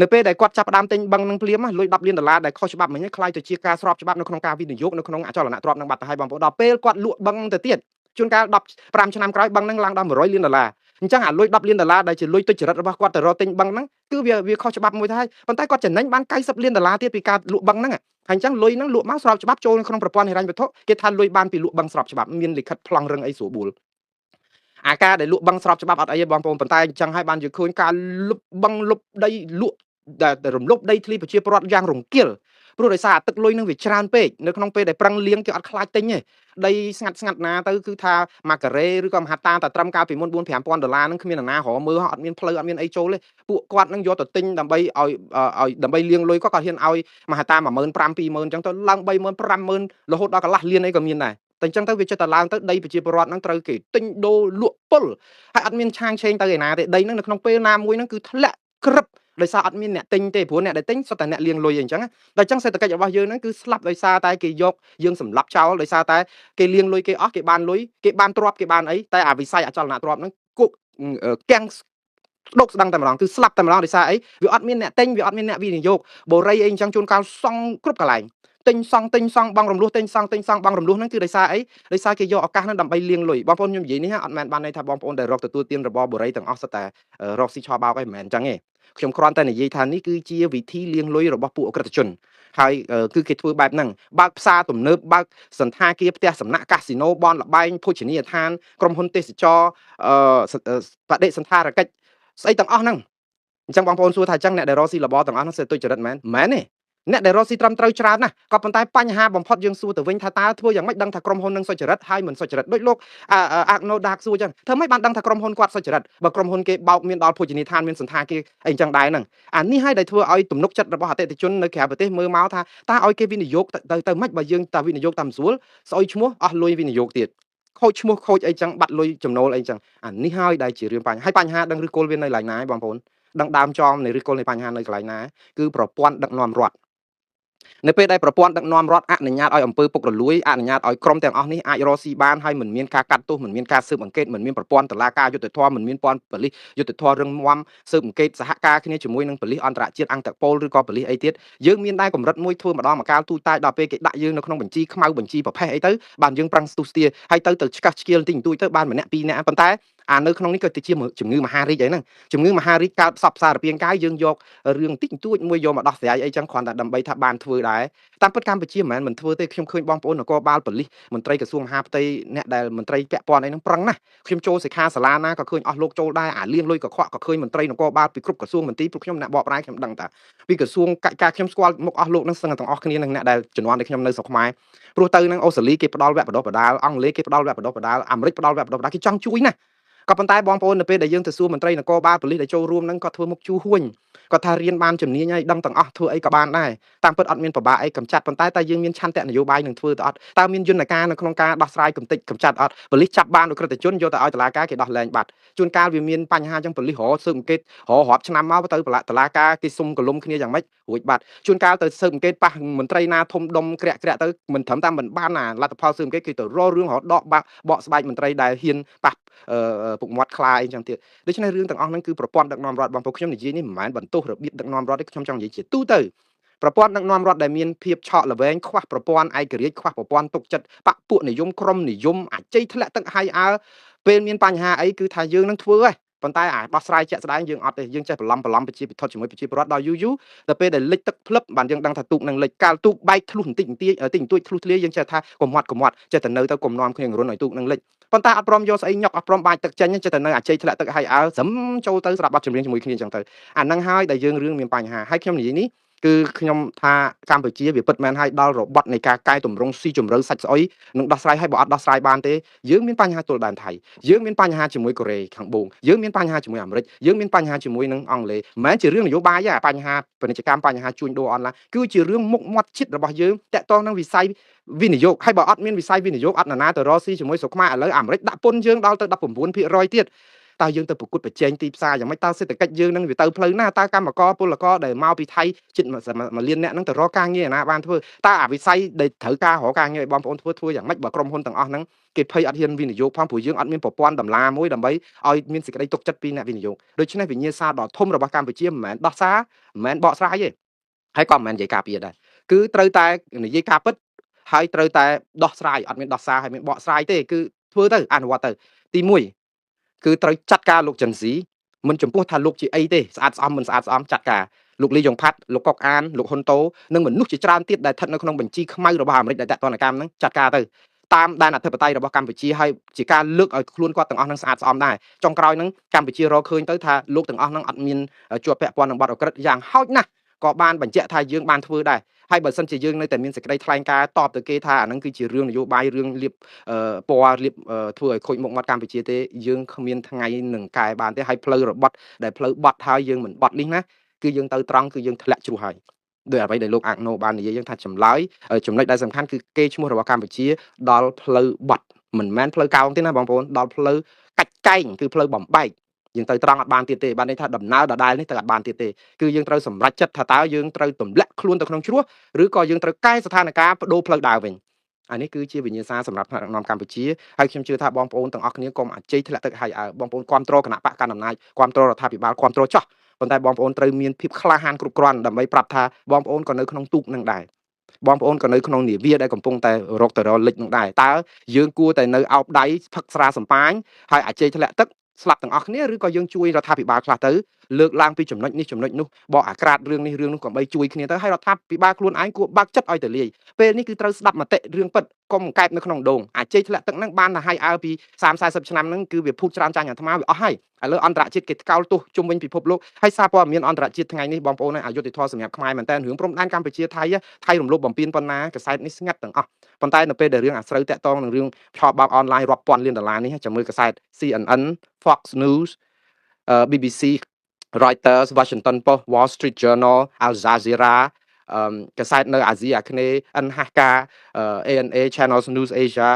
នៅពេលដែលគាត់ចាប់ផ្ដើមទិញបឹងនឹងភ្លាមលុយ10លានដុល្លារដែលខុសច្បាប់មិញក្លាយទៅជាការស្របច្បាប់នៅក្នុងការវិនិយោគនៅក្នុងអចលនទ្រព្យនឹងបាត់ទៅហើយបងប្អូនដល់ពេលគាត់លក់បឹងទៅទៀតជួនកាល15ឆ្នាំក្រោយបឹងនឹងឡើងដល់100លានដុល្លារអញ្ចឹងអាលុយ10លានដុល្លារដែលជាលុយទុច្ចរិតរបស់គាត់ទៅរកទិញបឹងហ្នឹងគឺវាខុសច្បាប់មួយទៅហើយប៉ុន្តែគាត់ចំណេញបាន90លានដុល្លារទៀតពីការលក់បឹងហ្នឹងហើយអញ្ចឹងលុយហ្នឹងលក់មកស្របច្បាប់ចូលក្នុងប្រព័ន្ធហិរញ្ញវត្ថុគេថាលុយបានពីលក់បឹងស្របច្បាប់មានលិខិតប្លង់រឹងអីស្រួលបួលអាការដែលលក់បឹងស្របច្បាប់អត់អីទេបងប្អូនប៉ុន្តែអញ្ចឹងហើយបានយើងឃើញការលុបបឹងលុបដីលក់ដែលរំលោភដីធ្លីប្រជាពលរដ្ឋយ៉ាងរង្គាលព្រោះដោយសារទឹកលុយនឹងវាច្រើនពេកនៅក្នុងពេលដែលប្រឹងលៀងគេអត់ខ្លាចទិញទេដីស្ងាត់ស្ងាត់ណាទៅគឺថាមួយការ៉េឬក៏មហាតាតែត្រឹមកាលពីមុន4 5000ដុល្លារហ្នឹងគ្មាននរណារមើលអត់មានផ្លូវអត់មានអីចូលទេពួកគាត់ហ្នឹងយកទៅទិញដើម្បីឲ្យឲ្យដើម្បីលៀងលុយគាត់ហ៊ានឲ្យមហាតា15000 20000អញ្ចឹងទៅឡើង30000 50000រហូតដល់កន្លះលានអីក៏មានដែរតែអញ្ចឹងទៅវាចិត្តតែឡើងទៅដីប្រជាពលរដ្ឋហ្នឹងត្រូវគេទិញដូរលក់ពុលហើយអត់មានឆាងឆេងទៅឯណាទេដីហ្នឹងនៅក្នុងពេលណាមួយហ្នឹងគឺធ្លាក់ក្រឹបដោយសារអត់មានអ្នកទិញទេព្រោះអ្នកដែលទិញសុទ្ធតែអ្នកលាងលុយអីអញ្ចឹងដល់អញ្ចឹងសេដ្ឋកិច្ចរបស់យើងហ្នឹងគឺស្លាប់ដោយសារតែគេយកយើងសម្លាប់ចោលដោយសារតែគេលាងលុយគេអស់គេបានលុយគេបានទ្រព្យគេបានអីតែអាវិស័យអចលនទ្រព្យហ្នឹងគក់កាំងដុកស្ដឹងតែម្ដងគឺស្លាប់តែម្ដងដោយសារអីវាអត់មានអ្នកទិញវាអត់មានអ្នកវិនិយោគបូរីអីអញ្ចឹងជួនកាលសង់គ្រប់កន្លែងទិញសង់ទិញសង់បងរំលោះទិញសង់ទិញសង់បងរំលោះហ្នឹងគឺដោយសារអីដោយសារគេយកឱកាសហ្នឹងដើម្បីលាងលុយបងប្អូនខ្ញុំនិយាយនេះអត់មែនបានន័យថាបងប្អូនដែលរកទទួលទានរបបូរីទាំងអស់សុទ្ធតែរកស៊ីឆបោកអីមិនមែនអញ្ចឹងទេខ្ញុំគ្រាន់តែនិយាយថានេះគឺជាវិធីលាងលុយរបស់ពួកអក្រិតជនហើយគឺគេធ្វើបែបហ្នឹងបើកផ្សារទំនើបបើកសន្តាគារផ្ទះសំណាក់កាស៊ីណូបនលបែងភោជនីយដ្ឋានក្រុមហ៊ុនទេសចរបដិសន្តារកិច្ចស្អីទាំងអស់ហ្នឹងអញ្ចឹងបងប្អូនសួរថាអញ្ចឹងអ្នកដែលរកស៊ីរបរទាំងអស់ហ្នឹងសេទុច្ចរិតមែនមែនទេ អ្នកដែលរកស៊ីត្រឹមត្រូវច្រើនណាស់ក៏ប៉ុន្តែបញ្ហាបំផុតយើងសួរទៅវិញថាតើធ្វើយ៉ាងម៉េចដឹងថាក្រុមហ៊ុននឹងសុចរិតហើយមិនសុចរិតដូចលោកអាកណូដាកសួរចឹងធ្វើម៉េចបានដឹងថាក្រុមហ៊ុនគាត់សុចរិតបើក្រុមហ៊ុនគេបោកមានដល់ភោជនីយដ្ឋានមានសន្តាគារអីចឹងដែរហ្នឹងអានេះហើយដែលធ្វើឲ្យទំនុកចិត្តរបស់អតិថិជននៅក្រៅប្រទេសមើលមកថាតើឲ្យគេវិនិយោគទៅម៉េចបើយើងតាវិនិយោគតាមស្រួលស្អុយឈ្មោះអស់លុយវិនិយោគទៀតខូចឈ្មោះខូចអីចឹងបាត់លុយចំណូលអីចឹងអានេះហើយដែលជារឿងបញ្ហាហើយបញ្ហាដឹងឬគល់វានៅកន្លែងណាឯងបងប្អូនដឹងដើមចំនៃឬគល់នៃបញ្ហានៅកន្លែងណាគឺប្រព័ន្ធដឹកនាំរដ្ឋនៅពេលដែលប្រព័ន្ធដឹកនាំរដ្ឋអនុញ្ញាតឲ្យអំពើពុករលួយអនុញ្ញាតឲ្យក្រុមទាំងអស់នេះអាចរកស៊ីបានហើយមិនមានការកាត់ទោសមិនមានការស៊ើបអង្កេតមិនមានប្រព័ន្ធតុលាការយុត្តិធម៌មិនមានប្រព័ន្ធប៉ូលីសយុត្តិធម៌រឹងមាំស៊ើបអង្កេតសហការគ្នាជាមួយនឹងប៉ូលីសអន្តរជាតិអង្គតប៉ូលឬក៏ប៉ូលីសអីទៀតយើងមានដែរកម្រិតមួយធ្វើម្ដងម្កាលទូតាយដល់ពេលគេដាក់យើងនៅក្នុងបញ្ជីខ្មៅបញ្ជីប្រភេទអីទៅបានយើងប្រឹងស្ទុះស្ទាហើយទៅឆ្កឹះឆ្កៀលតិចបន្តួចទៅបានម្នាក់ពីរនាក់ប៉ុន្តែអានៅក្នុងនេះក៏ទៅជាជំងឺមហារីកអីហ្នឹងជំងឺមហារីកកើតសពសារពាង្គកាយយើងយករឿងតិចបន្តួចមួយយកមកដោះស្រាយអីចឹងគ្រាន់តែដើម្បីថាបានធ្វើដែរតាមពិតកម្ពុជាមិនមែនមិនធ្វើទេខ្ញុំឃើញបងប្អូននគរបាលប៉ូលីសមន្ត្រីក្រសួងមហាផ្ទៃអ្នកដែលមន្ត្រីពាក់ព័ន្ធអីហ្នឹងប្រឹងណាស់ខ្ញុំចូលសិក្ខាសាលាណាក៏ឃើញអស់លោកចូលដែរអាលៀងលុយកខ្វក់ក៏ឃើញមន្ត្រីនគរបាលពីគ្រប់ក្រសួងមន្ទីរព្រោះខ្ញុំអ្នកបកប្រែខ្ញុំដឹងតាពីក្រសួងកិច្ចការខ្ញុំស្គាល់មុខអស់លោកហ្នឹងសឹងទាំងអស់គ្នានឹងអ្នកដែលជំនាន់ដែលខ្ញុំនៅស្រុកខ្មែរព្រោះទៅហ្នឹងអូស្ត្រាលីគេផ្ដល់វគ្គបណ្ដុះបណ្ដាលអង់គ្លេសគេផ្ដល់វគ្គបណ្ដុះបណ្ដាលអាមេរិកផ្ដល់វគ្គបណ្ដុះបណ្ដាលគេចង់ជួយណាស់ក៏ប៉ុន្តែបងប្អូននៅពេលដែលយើងទៅសួរមន្ត្រីនគរបាលប៉ូលីសដែលចូលរួមហ្នឹងគាត់ធ្វើមុខជូរហួញគាត់ថារៀនបានជំនាញហើយដឹងទាំងអស់ធ្វើអីក៏បានដែរតាមពិតអត់មានពិបាកអីកំចាត់ប៉ុន្តែតើយើងមានឆន្ទៈនយោបាយនឹងធ្វើទៅអត់តើមានយន្តការនៅក្នុងការដោះស្រាយកំទេចកំចាត់អត់ប៉ូលីសចាប់បានឧក្រិដ្ឋជនយកទៅឲ្យតុលាការគេដោះលែងបាត់ជួនកាលវាមានបញ្ហាចឹងប៉ូលីសរកស៊ើបអង្កេតរករាប់ឆ្នាំមកទៅតុលាការគេសុំកលុំគ្នាយ៉ាងម៉េចរួចបាត់ជួនកាលទៅស៊ើបអង្កេតប៉ះមន្ត្រីណាធំដុំក្រាក់ក្រាក់ទៅមិនត្រឹមតែមិនបានណាលទ្ធផលស៊ើបអង្កេតគេទៅរករឿងរកដកបកស្បែកមន្ត្រីដែលហ៊ានប៉ះពុកមាត់ខ្លាអីចឹងទៀតដូច្នេះរឿងទាំងអស់ហ្នឹងគឺប្រព័ន្ធដឹកនាំរដ្ឋបងប្អូនខ្ញុំនិយាយនេះមិនមែនបន្ទោសរបៀបដឹកនាំរដ្ឋទេខ្ញុំចង់និយាយជាទូទៅប្រព័ន្ធដឹកនាំរដ្ឋដែលមានភាពឆក់ល្វែងខ្វះប្រព័ន្ធឯករាជ្យខ្វះប្រព័ន្ធទុកចិត្តបពពួកនិយមក្រុមនិយមអាជ័យធ្លាក់ទឹកហៃអើពេលមានបញ្ហាអីគឺថាយើងនឹងធ្វើហ៎ប៉ុន្តែអាដោះស្រាយជាក់ស្ដែងយើងអត់ទេយើងចេះបន្លំបន្លំប្រជាពិធជាមួយប្រជាពលរដ្ឋដល់យូរយូរដល់ពេលដែលលិចទឹកភ្លឹបបានយើងដឹងថាទូកនឹងលិចកាលទូកបែកធ្លុះបន្តិចបន្តួចតិចបន្តួចធ្លុះធ្លាយយើងចេះថាកុំមាត់កុំមាត់ចេះតែនៅទៅកុំនាំគ្នារុនឲ្យទូកនឹងលិចប៉ុន្តែអត់ព្រមយកស្អីញ៉ុកអត់ព្រមបាចទឹកចេញចេះតែនៅអាជ័យធ្លាក់ទឹកហៃអើស្រឹមចូលទៅស្រាប់បាត់ចម្រៀងជាមួយគ្នាអញ្ចឹងទៅអាហ្នឹងហើយដែលយើងរឿងមានបញ្ហាហើយខ្ញុំនិយាយនេះគឺខ្ញុំថាកម្ពុជាវាពិតមែនហើយដល់របត់នៃការកែតម្រង់ស៊ីជម្រៅសាច់ស្អុយនឹងដោះស្រាយឲ្យបើអត់ដោះស្រាយបានទេយើងមានបញ្ហាទល់ដែនថៃយើងមានបញ្ហាជាមួយកូរ៉េខាងបូងយើងមានបញ្ហាជាមួយអាមេរិកយើងមានបញ្ហាជាមួយនឹងអង់គ្លេសមិនមែនជារឿងនយោបាយទេបញ្ហាពាណិជ្ជកម្មបញ្ហាជួញដូរអនឡាញគឺជារឿងមុខមាត់ជាតិរបស់យើងតាក់ទងនឹងវិស័យវិនិយោគហើយបើអត់មានវិស័យវិនិយោគអត់នរណាទៅរកស៊ីជាមួយស្រុកខ្មែរឥឡូវអាមេរិកដាក់ពន្ធយើងដល់ទៅ19%ទៀតតើយើងទៅប្រកួតប្រជែងទីផ្សារយ៉ាងម៉េចតើសេដ្ឋកិច្ចយើងនឹងវាទៅផ្លូវណាតើកម្មករពលករដែលមកពីថៃជិត1លានអ្នកហ្នឹងទៅរកការងារណាបានធ្វើតើអាវិស័យដែលត្រូវការរកការងារឲ្យបងប្អូនធ្វើធ្វើយ៉ាងម៉េចបើក្រុមហ៊ុនទាំងអស់ហ្នឹងគេភ័យអត់ហ៊ានវិនិយោគផងព្រោះយើងអត់មានប្រព័ន្ធតម្លាមួយដើម្បីឲ្យមានសេចក្តីទុកចិត្តពីអ្នកវិនិយោគដូច្នេះវិញ្ញាសាដ៏ធំរបស់កម្ពុជាមិនមែនដោះសារមិនមែនបកស្រាយទេហើយក៏មិនមែននិយាយការពារដែរគឺត្រូវតែនិយាយការពិតហើយត្រូវតែដោះស្រាយអត់មានដោះសារហើយមានបកស្រាយទេគឺធ្វើទៅអនុវត្តទៅទី1គឺត្រូវចាត់ការលោកចិនស៊ីមិនចំពោះថាលោកជាអីទេស្អាតស្អំមិនស្អាតស្អំចាត់ការលោកលីយ៉ុងផាត់លោកកុកអានលោកហ៊ុនតូនិងមនុស្សជាច្រើនទៀតដែលស្ថិតនៅក្នុងបញ្ជីខ្មៅរបស់អាមេរិកដែលតាក់ទងកម្មហ្នឹងចាត់ការទៅតាមដែនអធិបតេយ្យរបស់កម្ពុជាហើយជាការលើកឲ្យខ្លួនគាត់ទាំងអស់នឹងស្អាតស្អំដែរចុងក្រោយហ្នឹងកម្ពុជារកឃើញទៅថាលោកទាំងអស់ហ្នឹងអត់មានជាប់ពាក់ព័ន្ធនឹងបទឧក្រិដ្ឋយ៉ាងហោចណាស់ក៏បានបញ្ជាក់ថាយើងបានធ្វើដែរហើយបើសិនជាយើងនៅតែមានសេចក្តីថ្លែងការណ៍តបទៅគេថាអាហ្នឹងគឺជារឿងនយោបាយរឿងលៀបពណ៌លៀបធ្វើឲ្យខូចមុខមាត់កម្ពុជាទេយើងគ្មានថ្ងៃនឹងកែបានទេហើយផ្លូវរបត់ដែលផ្លូវបត់ហើយយើងមិនបត់នេះណាគឺយើងទៅត្រង់គឺយើងធ្លាក់ជ្រោះហើយដោយអ្វីដែលលោកអាកណូបាននិយាយយើងថាចម្លើយចំណុចដែលសំខាន់គឺគេឈ្មោះរបស់កម្ពុជាដល់ផ្លូវបត់មិនមែនផ្លូវកោងទេណាបងប្អូនដល់ផ្លូវកាច់កែងគឺផ្លូវបំបែកយើងទៅត្រង់អត់បានទៀតទេបានន័យថាដំណើរដដែលនេះទៅអត់បានទៀតទេគឺយើងត្រូវសម្រេចចិត្តថាតើយើងត្រូវទម្លាក់ខ្លួនទៅក្នុងជ្រោះឬក៏យើងត្រូវកែស្ថានភាពបដូរផ្លូវដើរវិញអានេះគឺជាវិញ្ញាសាសម្រាប់ថ្នាក់ដឹកនាំកម្ពុជាហើយខ្ញុំជឿថាបងប្អូនទាំងអស់គ្នាកុំអាជ័យធ្លាក់ទឹកហើយអើបងប្អូនគ្រប់គ្រងគណៈបកកណ្ដាលអំណាចគ្រប់គ្រងរដ្ឋាភិបាលគ្រប់គ្រងចោះប៉ុន្តែបងប្អូនត្រូវមានភាពក្លាហានគ្រប់គ្រាន់ដើម្បីប្រាប់ថាបងប្អូនក៏នៅក្នុងទូកនឹងដែរបងប្អូនក៏នៅក្នុងនាវាដែលកំពុងតែរកទៅរលិចនឹងដែរតើយើងគួរតែនៅអោបដៃផឹកស្រាសំប៉ាញហើយអាជ័យធ្លាក់ទឹកស្លាប់ទាំងអស់គ្នាឬក៏យើងជួយរដ្ឋាភិបាលខ្លះទៅ លើកឡើងពីចំណុចនេះចំណុចនោះបកអាក្រាតរឿងនេះរឿងនោះកុំបីជួយគ្នាទៅហើយរដ្ឋាភិបាលខ្លួនឯងគួរបើកចិត្តឲ្យទៅលាយពេលនេះគឺត្រូវស្ដាប់មតិរឿងពិតកុំកែបនៅក្នុងដងអាជ័យធ្លាក់ទឹកហ្នឹងបានតែឲ្យអើពី30 40ឆ្នាំហ្នឹងគឺវាភូតច្រើនចាញ់អាត្មាវាអស់ហើយឥឡូវអន្តរជាតិគេថ្កោលទោសជុំវិញពិភពលោកហើយសារព័ត៌មានអន្តរជាតិថ្ងៃនេះបងប្អូនអយុត្តិធម៌សម្រាប់ខ្មែរមែនតើរឿងព្រំដែនកម្ពុជាថៃថៃរំលោភបំពានប៉ុណ្ណាកសែតនេះស្ងាត់ទាំងអស់ប៉ុន្តែនៅពេលដែលរឿងអាស្រូវតាក់ទងនឹងរឿងឆបោកអនឡាញរាប់ពាន់លានដុល្លារនេះចាំមើលកាសែត CNN Fox News BBC Reuters Washington Post Wall Street Journal Al Jazeera កាសែតនៅអាស៊ីអាគ្នេយ៍ NHK ANA Channel News Asia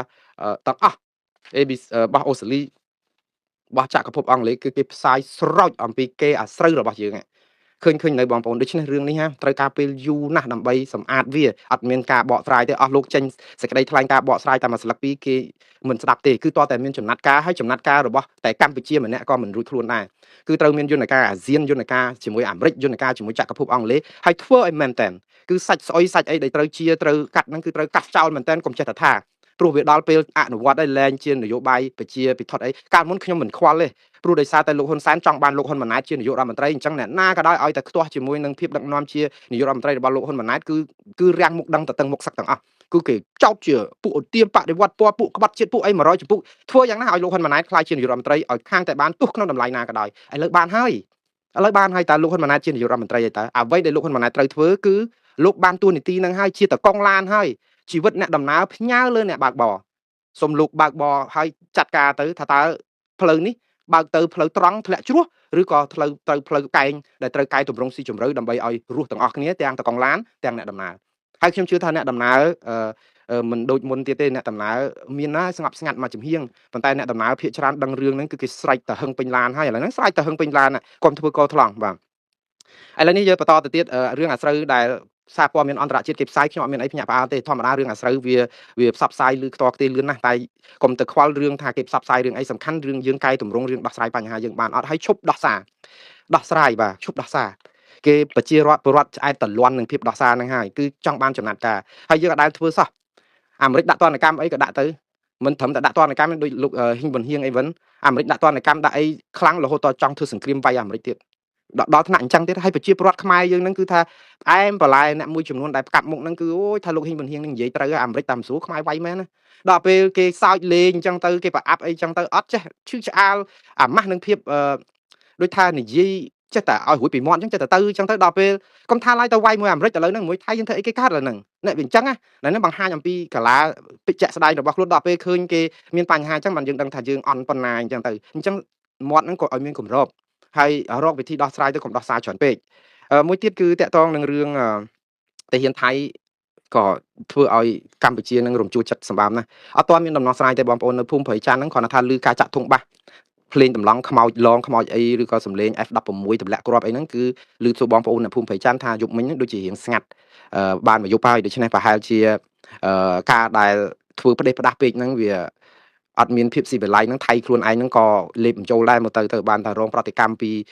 ទាំងអស់ ABC របស់អូស្ត្រាលីរបស់ចក្រភពអង់គ្លេសគឺគេផ្សាយស្រោចអំពីគេអាស្រូវរបស់យើងឃើញឃើញនៅបងប្អូនដូច្នេះរឿងនេះហាត្រូវការពេលយូរណាស់ដើម្បីសម្អាតវាអត់មានការបកស្រាយទេអស់លោកចេញសេចក្តីថ្លែងការបកស្រាយតាមមួយស្លឹកពីរគេមិនស្ដាប់ទេគឺតើតែមានចំណាត់ការហើយចំណាត់ការរបស់តែកម្ពុជាម្នាក់ក៏មិនរួចខ្លួនដែរគឺត្រូវមានយន្តការអាស៊ានយន្តការជាមួយអាមេរិកយន្តការជាមួយចក្រភពអង់គ្លេសហើយធ្វើឲ្យមែនតែនគឺសាច់ស្អុយសាច់អីដែលត្រូវជាត្រូវកាត់ហ្នឹងគឺត្រូវកាត់ចោលមែនតែនកុំចេះតែថាព្រោះវាដល់ពេលអនុវត្តហើយលែងជានយោបាយប្រជាពិធដ្ឋអីកាលមុនខ្ញុំមិនខ្វល់ទេព្រោះដោយសារតែលោកហ៊ុនសែនចង់បានលោកហ៊ុនម៉ាណែតជានាយករដ្ឋមន្ត្រីអញ្ចឹងអ្នកណាក៏ដោយឲ្យតែខ្ទាស់ជាមួយនឹងភាពដឹកនាំជានាយករដ្ឋមន្ត្រីរបស់លោកហ៊ុនម៉ាណែតគឺគឺរាំងមុខដឹងតតឹងមុខសឹកទាំងអស់គឺគេចោទជាពួកឧទាមបដិវត្តពណ៌ពួកក្បត់ជាតិពួកអី100ចំពុកធ្វើយ៉ាងណាឲ្យលោកហ៊ុនម៉ាណែតក្លាយជានាយករដ្ឋមន្ត្រីឲ្យខាងតែបានទោះក្នុងតម្លៃណាក៏ដោយឥឡូវបានហើយឥឡូវបានហើយតើលោកហ៊ុនម៉ាណែតជានាយករដ្ឋមន្ត្រីហើយតើអ្វីដែលលោកហ៊ុនម៉ាណែតត្រូវធ្វើគឺលោកបានតួនាទីនឹងហើយជាតកងឡានហើយជីវិតអ្នកដំណើរផ្ញើលើអ្នកបើកបរសូមលោកបើកបរហើយចាត់ការទៅថាតើផ្លូវនេះបើកទៅផ្លូវត្រង់ធ្លាក់ជ្រោះឬក៏ផ្លូវទៅផ្លូវកែងដែលត្រូវកែតម្រង់ស៊ីជម្រៅដើម្បីឲ្យរស់ទាំងអស់គ្នាទាំងតកងឡានទាំងអ្នកដំណើរហើយខ្ញុំជឿថាអ្នកដំណើរមិនដូចមុនទៀតទេអ្នកដំណើរមានណាស្ងប់ស្ងាត់មកចំហៀងប៉ុន្តែអ្នកដំណើរភាគច្រើនដឹងរឿងហ្នឹងគឺគេស្រែកទៅហឹងពេញឡានហើយឥឡូវហ្នឹងស្រែកទៅហឹងពេញឡានកុំធ្វើកោថ្លង់បាទឥឡូវនេះយើងបន្តទៅទៀតរឿងអាស្រូវដែលសារព័ត៌មានអន្តរជាតិគេផ្សាយខ្ញុំអត់មានអីភ្ញាក់ផ្អើលទេធម្មតារឿងអាស្រូវវាវាផ្សព្វផ្សាយឬខ្ទាល់ខ្ទេលឿនណាស់តែកុំទៅខ្វល់រឿងថាគេផ្សព្វផ្សាយរឿងអីសំខាន់រឿងយើងកែតម្រង់រឿងដោះស្រាយបញ្ហាយើងបានអត់ហើយឈប់ដោះសារដោះស្រាយបាទឈប់ដោះសារគេប្រជារដ្ឋពលរដ្ឋឆ្អែតតលន់នឹងភាពដោះសារហ្នឹងហើយគឺចង់បានចំណាត់ការហើយយើងអត់ដែលធ្វើសោះអាមេរិកដាក់ទណ្ឌកម្មអីក៏ដាក់ទៅមិនត្រឹមតែដាក់ទណ្ឌកម្មដូចលោកហ៊ីងប៊ុនហៀងអីវិញអាមេរិកដាក់ទណ្ឌកម្មដាក់អីខ្លាំងរហូតដល់ចង់ធ្វើសង្គ្រាមវាយអាមេរិកទៀតដល់ថ្នាក់អញ្ចឹងទៀតហើយប្រជាពលរដ្ឋខ្មែរយើងហ្នឹងគឺថាផ្អែមបន្លែអ្នកមួយចំនួនដែលផ្កាប់មុខហ្នឹងគឺអូយថាលោកហ៊ីងប៊ុនហៀងហ្នឹងនិយាយត្រូវអាមេរិកតាមស្រួលខ្មែរវាយមែនណាដល់ពេលគេសើចលេងអញ្ចឹងទៅគេប្រអាប់អីអញ្ចឹងទៅអត់ចេះឈឺឆ្អាលអាម៉ាស់នឹងភាពអឺដូចថានិយាយចេះតែឲ្យរួចពីមាត់អញ្ចឹងចេះតែទៅអញ្ចឹងទៅដល់ពេលកុំថាឡើយទៅវាយមួយអាមេរិកឥឡូវហ្នឹងមួយថៃយើងធ្វើអីគេកើតឥឡូវហ្នឹងនេះវាអញ្ចឹងណាហ្នឹងបង្ហាញអំពីកាឡាពិជាក់ស្ដែងរបស់ខ្លួនដល់ពេលឃើញគេមានបញ្ហាអញ្ចឹងបានយើងដឹងថាយើងអន់ប៉ុណ្ណាអញ្ចឹងទៅអញ្ចឹងមាត់ហ្នឹងក៏ឲ្យមានគម្របហើយរកវិធីដោះស្រាយទៅកុំដោះសារច្រើនពេកមួយទៀតគឺតកតងនឹងរឿងទាហានថៃក៏ធ្វើឲ្យកម្ពុជានឹងរំជួលចិត្តសម្បើមណាស់អត់ទាន់មានដំណោះស្រាយទេបងប្អូននៅភូមិព្រៃច័ន្ទហ្នឹងគ្រាន់តែថាឮការចាក់ធុងបាសភ្លេងតម្លង់ខ្មោចឡងខ្មោចអីឬក៏សំលេង F16 ទម្លាក់គ្រាប់អីហ្នឹងគឺឮសួរបងប្អូននៅភូមិព្រៃច័ន្ទថាយប់មិញហ្នឹងដូចជារៀងស្ងាត់បានមួយយប់ហើយដូច្នេះប្រហែលជាការដែលធ្វើផ្ដេសផ្ដាស់ពេកហ្នឹងវាអត់មានភាពស៊ីវិល័យហ្នឹងថៃខ្លួនឯងហ្នឹងក៏លេបបញ្ចូលដែរមកទៅទៅបានតែរងប្រតិកម្មព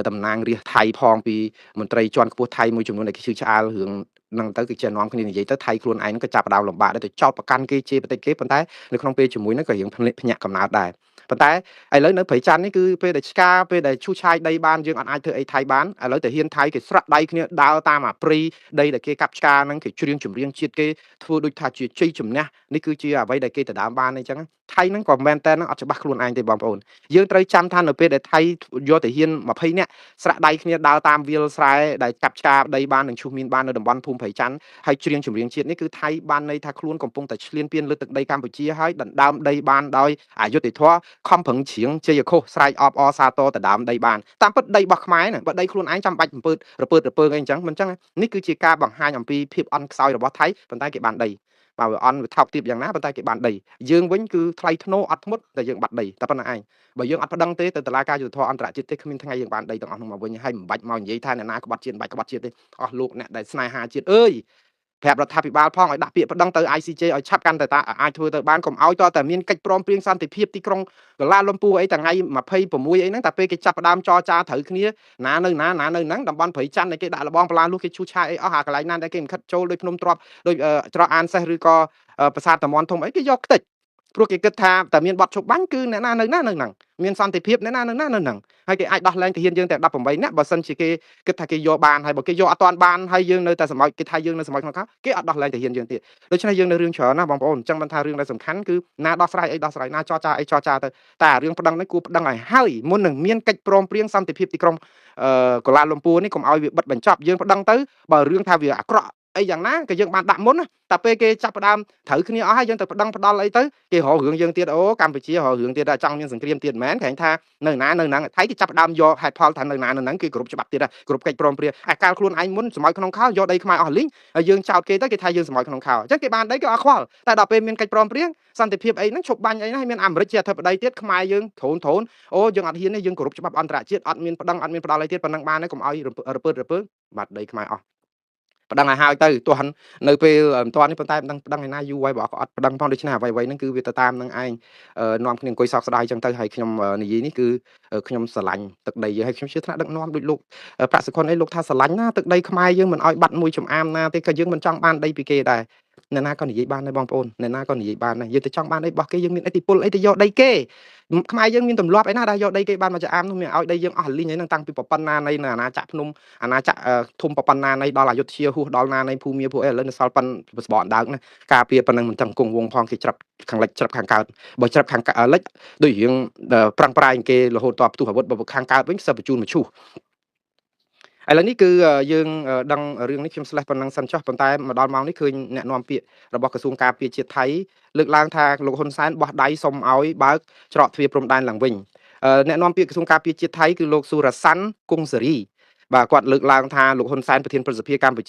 ីតំណាងរាស្ត្រថៃផងពីមន្ត្រីជាន់ខ្ពស់ថៃមួយចំនួនដែលគេឈឺឆ្អាលរឿងហ្នឹងទៅគឺចេះនាំគ្នានិយាយទៅថៃខ្លួនឯងក៏ចាប់ផ្ដើមលំបាកដែរទៅចោតប្រកាន់គេជាប្រទេសគេប៉ុន្តែនៅក្នុងពេលជាមួយហ្នឹងក៏រៀងភ្ញាក់កំណើតដែរប៉ុន្តែឥឡូវនៅព្រៃច័ន្ទនេះគឺពេលដែលឆ្កាពេលដែលឈូសឆាយដីបានយើងអត់អាចធ្វើអីថៃបានឥឡូវតែហ៊ានថៃគេស្រាក់ដៃគ្នាដើរតាមអាព្រីដីដែលគេកាប់ឆ្កាហ្នឹងគេច្រៀងចម្រៀងជាតិគេធ្វើដូចថាជាជ័យជំនះនេះគឺជាអ្វីដែលគេដណ្ដើមបានអញ្ចឹងថៃហ្នឹងក៏មែនតើហ្នឹងអត់ច្បាស់ខ្លួនឯងទេបងប្អូនយើងត្រូវចាំថានៅពេលដែលថៃយកទៅហ៊ាន20នាក់ស្រាក់ដៃគ្នាដើរតាមវាលស្រែដែលកាប់ឆ្កាដីបាននិងឈូសមានបាននៅតំបន់ភូមិព្រៃច័ន្ទហើយច្រៀងចម្រៀងជាតិនេះគឺថៃបានន័យថាខ្លួនកំពុងតែឈ្លានពានលើទឹកដីកម្ពុជាហើយដណ្ដើមដីបានដោយអយុត្តិធម៌ខំប្រឹងច្រៀងជ័យឃោសស្រែកអបអរសាទរដណ្ដើមដីបានតាមពិតដីរបស់ខ្មែរណាបើដីខ្លួនឯងចាំបាច់អំពើរពើតរពើងអីអញ្ចឹងមិនអញ្ចឹងនេះគឺជាការបង្ហាញអំពីភាពអន់ខ្សោយរបស់ថៃប៉ុន្តែគេបានដីបើវាអន់វាថោកទាបយ៉ាងណាប៉ុន្តែគេបានដីយើងវិញគឺថ្លៃធ្នូអត់ធ្មត់តែយើងបាត់ដីតែប៉ុណ្្នឹងឯងបើយើងអត់ប្តឹងទេទៅតុលាការយុត្តិធម៌អន្តរជាតិទេគ្មានថ្ងៃយើងបានដីទាំងអស់នោះមកវិញហើយមិនបាច់មកនិយាយថាអ្នកណាក្បត់ជាតិមិនបាច់ក្បត់ជាតិទេអស់លោកអ្នកដែលស្នេហាជាតិអើយប្រាប់រដ្ឋាភិបាលផងឲ្យដាក់ពាក្យប្តឹងទៅ ICJ ឲ្យឆាប់កាន់តែតាអាចធ្វើទៅបានកុំឲ្យតតែមានកិច្ចព្រមព្រៀងសន្តិភាពទីក្រុងកលាលំពូអីថ្ងៃ26អីហ្នឹងតែពេលគេចាប់ផ្ដើមចរចាត្រូវគ្នាណានៅណាណានៅហ្នឹងតំបន់ព្រៃច័ន្ទដែលគេដាក់លបងបន្លាលួសគេឈូសឆាយអីអស់អាកន្លែងណាដែលគេមិនខិតចូលដោយភ្នំទ្របដោយច្រកអានសេះឬក៏ប្រាសាទតាមាន់ធំអីគេយកខ្ទេច ព្រោះគេគិតថាតែមានបទឈប់បាញ់គឺអ្នកណានៅណានៅហ្នឹងមានសន្តិភាពអ្នកណានៅណានៅហ្នឹងហើយគេអាចដោះលែងទាហានយើងតែ18នាក់បើសិនជាគេគិតថាគេយកបានហើយបើគេយកអត់ទាន់បានហើយយើងនៅតែសម្ោចគេថាយើងនៅសម្ោចក្នុងខោគេអត់ដោះលែងទាហានយើងទៀតដូច្នេះយើងនៅរឿងច្រើនណាស់បងប្អូនអញ្ចឹងមិនថារឿងដែលសំខាន់គឺណាដោះស្រាយអីដោះស្រាយណាចរចាអីចរចាទៅតែរឿងប្តឹងនេះគួរប្តឹងឲ្យហើយមុននឹងមានកិច្ចព្រមព្រៀងសន្តិភាពទីក្រុងអឺកូឡាលំពួរនេះកុំឲ្យវាបិទបញ្ចប់យើងប្តឹងទៅបើរឿងថាវាអាក្រក់អីយ៉ាងណាក៏យើងបានដាក់មុនណាតែពេលគេចាប់ផ្ដើមត្រូវគ្នាអស់ហើយយើងទៅប្តឹងផ្ដាល់អីទៅគេរករឿងយើងទៀតអូកម្ពុជារករឿងទៀតចង់មានសង្គ្រាមទៀតមែនក្រែងថានៅណានៅហ្នឹងថៃគេចាប់ផ្ដើមយកហេតុផលថានៅណានៅហ្នឹងគេគ្រប់ច្បាប់ទៀតគ្រប់កិច្ចព្រមព្រៀងអាកាលខ្លួនឯងមុនសម័យក្នុងខោយកដីខ្មែរអស់លីងហើយយើងចោតគេទៅគេថាយើងសម័យក្នុងខោអញ្ចឹងគេបានដីគេអត់ខ្វល់តែដល់ពេលមានកិច្ចព្រមព្រៀងសន្តិភាពអីហ្នឹងឈប់បាញ់អីហ្នឹងហើយមានអាមេរិកជាអធិបតីទៀតខ្មែរយើងដ្រូនដ្រូនអូយើងអត់ហ៊ានទេយើងគោរពច្បាប់អន្តរជាតិអត់មានប្តឹងអត់មានផ្ដាល់អីទៀតប៉ុណ្ណឹងបានទេកុំឲ្យរពើតរពើបាត់ដីខ្មែរអស់ប្តឹងឲ្យហើយទៅទោះនៅពេលមិនទាន់នេះប៉ុន្តែមិនដឹងប្តឹងឯណាយូរហើយបើអត់ប្តឹងផងដូច្នេះអ្វីៗហ្នឹងគឺវាទៅតាមនឹងឯងនាំគ្នាអង្គុយសោកស្ដាយចឹងទៅហើយខ្ញុំនិយាយនេះគឺខ្ញុំស្រឡាញ់ទឹកដីយើងហើយខ្ញុំជឿថ្នាក់ដឹកនាំដូចលោកប្រាក់សុខុនអីលោកថាស្រឡាញ់ណាទឹកដីខ្មែរយើងមិនឲ្យបាត់មួយចំអាមណាទេក៏យើងមិនចង់បានដីពីគេដែរអ្នកណាក៏និយាយបានដែរបងប្អូនអ្នកណាក៏និយាយបានដែរយើងទៅចង់បានដីរបស់គេយើងមានឥទ្ធិពលអីទៅយកដីគេខ្មែរយើងមានទម្លាប់អីណាដែលយកដីគេបានមកចំអាមនោះមានឲ្យដីយើងអស់លីងអីហ្នឹងតាំងពីប៉ុណ្ណានៃអាណាចក្រភ្នំអាណាចក្រធំប៉ុណ្ណានៃដល់អយុធ្យាហួសដល់ណានៃភូមិភូអីឥឡូវនៅសល់ប៉ុនស្បកអណ្ដើកណាការពារប៉ុណ្ណឹងមិនទាំងគង់វងផងគេច្រាប់ខាងលិចច្រាប់ខាងកើតបើច្រាប់ខាងលិចដូចរឿងប្រឹងប្រែងគេរហូតតផ្ទុះអាវុធបើខាងកើតវិញសិបបញ្ជូនមកឈូសឥឡូវនេះគឺយើងដឹងរឿងនេះខ្ញុំស្លេះប៉ុណ្ណឹងសិនចុះប៉ុន្តែមកដល់ម៉ោងនេះឃើញអ្នកនាំពាក្យរបស់ក្រសួងការពារជាតិថៃលើកឡើងថាលោកហ៊ុនសែនបោះដៃសុំឲ្យបើកច្រកទ្វារព្រំដែនឡើងវិញអ្នកនាំពាក្យក្រសួងការពារជាតិថៃគឺលោកស៊ូរ៉ាសាន់គង្សេរីបាទគាត់លើកឡើងថាលោកហ៊ុនសែនប្រធានព្រឹទ្ធសភាកម្ពុជ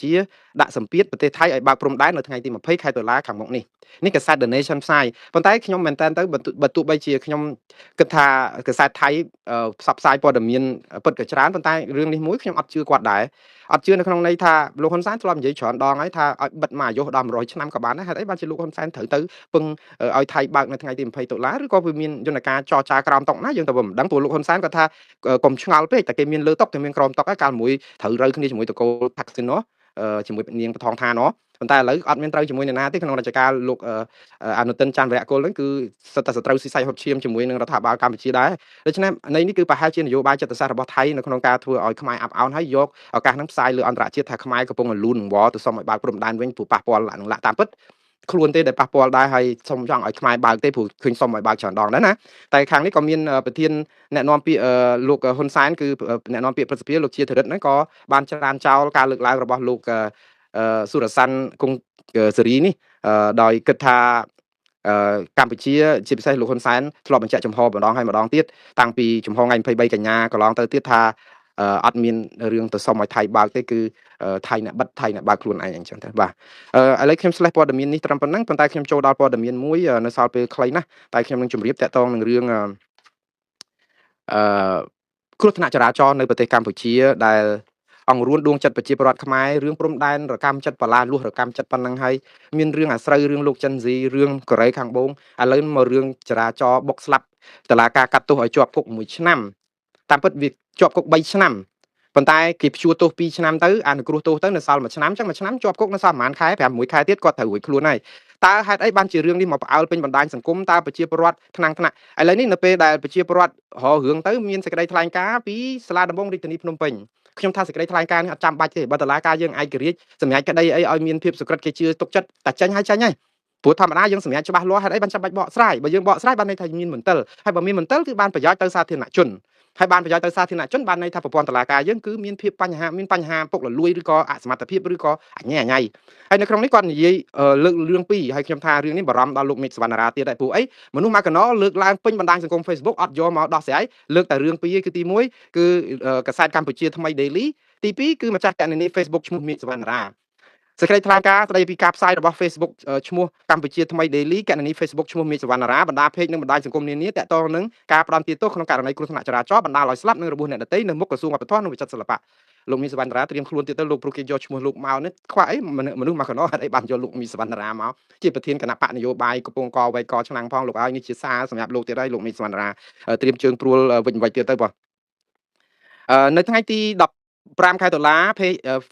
ាដាក់សម្ពាធប្រទេសថៃឲ្យបើកព្រំដែននៅថ្ងៃទី20ខែតុលាខាងមុខនេះនេះកាសែត The Nation ផ្សាយប៉ុន្តែខ្ញុំមែនតើទៅបើទោះបីជាខ្ញុំគិតថាកាសែតថៃផ្សព្វផ្សាយព័ត៌មានពិតក៏ច្រើនប៉ុន្តែរឿងនេះមួយខ្ញុំអត់ជឿគាត់ដែរអត់ជឿនៅក្នុងន័យថាលោកហ៊ុនសែនធ្លាប់និយាយច្រើនដងហើយថាឲ្យបិទមួយអាយុដល់100ឆ្នាំក៏បានដែរហេតុអីបានជាលោកហ៊ុនសែនត្រូវទៅពឹងឲ្យថៃបើកនៅថ្ងៃទី20តុលាឬក៏វាមានយន្តការចរចាក្រោមតុណាយើងទៅមិនដឹងព្រោះលោកហ៊ុនសែនគាត់ថាកុំឆ្ងល់ពេកតែគេមានលើតុគេមានក្រោមតុហើយកាលមួយត្រូវរូវគ្នាជាមួយតកូលថាក់ស៊ីននោះជាមួយនាងបថងថានោះប៉ុន្តែឥឡូវអត់មានត្រូវជាមួយនរណាទេក្នុងរជ្ជកាលលោកអនុទិនច័ន្ទវរៈគុលហ្នឹងគឺសិតតែសត្រូវស៊ីសាច់ហុតឈាមជាមួយនឹងរដ្ឋាភិបាលកម្ពុជាដែរដូច្នេះនៃនេះគឺប្រហែលជានយោបាយចិត្តសាស្ត្ររបស់ថៃនៅក្នុងការធ្វើឲ្យខ្មែរអាប់អោនហើយយកឱកាសហ្នឹងផ្សាយលើអន្តរជាតិថាខ្មែរកំពុងលូននឹងវល់ទៅសុំឲ្យបើកព្រំដែនវិញព្រោះប៉ះពាល់នឹងលាក់តាមពិតខ្លួនទេដែលប៉ះពាល់ដែរហើយសុំចង់ឲ្យខ្មែរបើកទេព្រោះឃើញសុំឲ្យបើកច្រើនដងដែរណាតែខាងនេះក៏មានប្រធានអ្នកនាំពាក្យលោកហ៊ុនសែនគឺអ្នកនាំពាក្យប្រសិទ្ធភាពលោកជាធរិតហ្នឹងក៏បានច្រានចោលការលើកឡើងរបស់លោកសុរសាន់គង្សេរីនេះដោយគិតថាកម្ពុជាជាពិសេសលោកហ៊ុនសែនធ្លាប់បញ្ជាក់ចំហម្ដងហើយម្ដងទៀតតាំងពីចំហថ្ងៃ23កញ្ញាកន្លងទៅទៀតថាអត់មានរឿងទៅសុំឲ្យថៃបើកទេគឺថៃអ្នកបិទថៃអ្នកបើកខ្លួនឯងអញ្ចឹងទៅបាទឥឡូវខ្ញុំស្លេះព័ត៌មាននេះត្រឹមប៉ុណ្ណឹងប៉ុន្តែខ្ញុំចូលដល់ព័ត៌មានមួយនៅសល់ពេលខ្លីណាស់តែខ្ញុំនឹងជម្រាបតាក់ទងនឹងរឿងអឺគ្រោះថ្នាក់ចរាចរណ៍នៅប្រទេសកម្ពុជាដែលអង្គរួនដួងចិត្តប្រជាពលរដ្ឋខ្មែររឿងព្រំដែនរកម្មចិត្តបលាលួសរកម្មចិត្តប៉ុណ្ណឹងហើយមានរឿងអាស្រូវរឿងលោកចិនស៊ីរឿងកូរ៉េខាងបូងឥឡូវមករឿងចរាចរណ៍បុកស្លាប់តឡាការកាត់ទោសឲ្យជាប់គុក1ឆ្នាំតាមពិតវាជាប់គុក3ឆ្នាំប៉ុន្តែគេព្យួរទោស2ឆ្នាំទៅអនុគ្រោះទោសទៅនៅសល់1ឆ្នាំចឹង1ឆ្នាំជាប់គុកនៅសល់ប្រហែលខែ5 6ខែទៀតគាត់ត្រូវរួចខ្លួនហើយតើហេតុអីបានជារឿងនេះមកផ្អើលពេញបណ្ដាញសង្គមតើប្រជាពលរដ្ឋថ្នាំងថ្នាក់ឥឡូវនេះនៅពេលដែលប្រជាពលរដ្ឋរករឿងទៅមានសេចក្តីថ្លែងការណ៍ពីសាលាដំបងរាជធានីភ្នំពេញខ្ញុំថាសេចក្តីថ្លែងការណ៍នេះអត់ចាំបាច់ទេបើតឡាការយើងឯករាជ្យសម្រាប់ក្តីអីឲ្យមានភាពសុក្រិតគេជឿទុកចិត្តតែចេញហើយចេញហើយព្រោះធម្មតាយើងសម្រាប់ច្បាស់លាស់ហេតុអីបានចាំបាច់បកស្រាយបើយើងបកស្រាយបានន័យថាមានមន្ទិលហើយបើមានមន្ទិលគឺបានប្រយោជន៍ទៅសាធារណជនហើយបានប្រយោជន៍ទៅសាធារណជនបានន័យថាប្រព័ន្ធតុលាការយើងគឺមានភាពបញ្ហាមានបញ្ហាពុករលួយឬក៏អសមត្ថភាពឬក៏អញ្ញែអញ្ញៃហើយនៅក្នុងនេះគាត់និយាយលើករឿងពីរហើយខ្ញុំថារឿងនេះបារម្ភដល់លោកមេឃសវណ្ណរាទៀតដែរព្រោះអីមនុស្សមកកណោលើកឡើងពេញបណ្ដាញសង្គម Facebook អត់យកមកដោះស្រាយលើកតែរឿងពីរគឺទី1គឺកាសែតកម្ពុជាថ្មី Daily ទី2គឺម្ចាស់កណនី Facebook ឈ្មោះមេឃសវណ្ណរាសេចក្តីថ្លែងការណ៍ស្តីពីការផ្សាយរបស់ Facebook ឈ្មោះកម្ពុជាថ្មី Daily កណនី Facebook ឈ្មោះមេឃសវណ្ណរាបណ្ដាเพจនិងបណ្ដាញសង្គមនានាតាក់ទងនឹងការផ្ដន្ទាទោសក្នុងករណីគ្រោះថ្នាក់ចរាចរណ៍បណ្ដាលឲ្យស្លាប់និងរបួសអ្នកដទៃនៅមុខក្រសួងវប្បធម៌និងវិចិត្រសិល្បៈលោកមីសវណ្ណរាត្រៀមខ្លួនទៀតទៅលោកព្រោះគេយកឈ្មោះលោកមកនេះខ្វះអីមនុស្សមកកណោហេតុអីបានយកលោកមីសវណ្ណរាមកជាប្រធានគណៈបកនយោបាយកំពុងកវៃកឆ្នាំងផងលោកឲ្យនេះជាសារសម្រាប់លោកទៀតហើយលោកមីសវណ្ណរាត្រៀមជើងព្រួលវិញវិញទៀតទៅបងនៅថ្ងៃទី 5ខែតុលា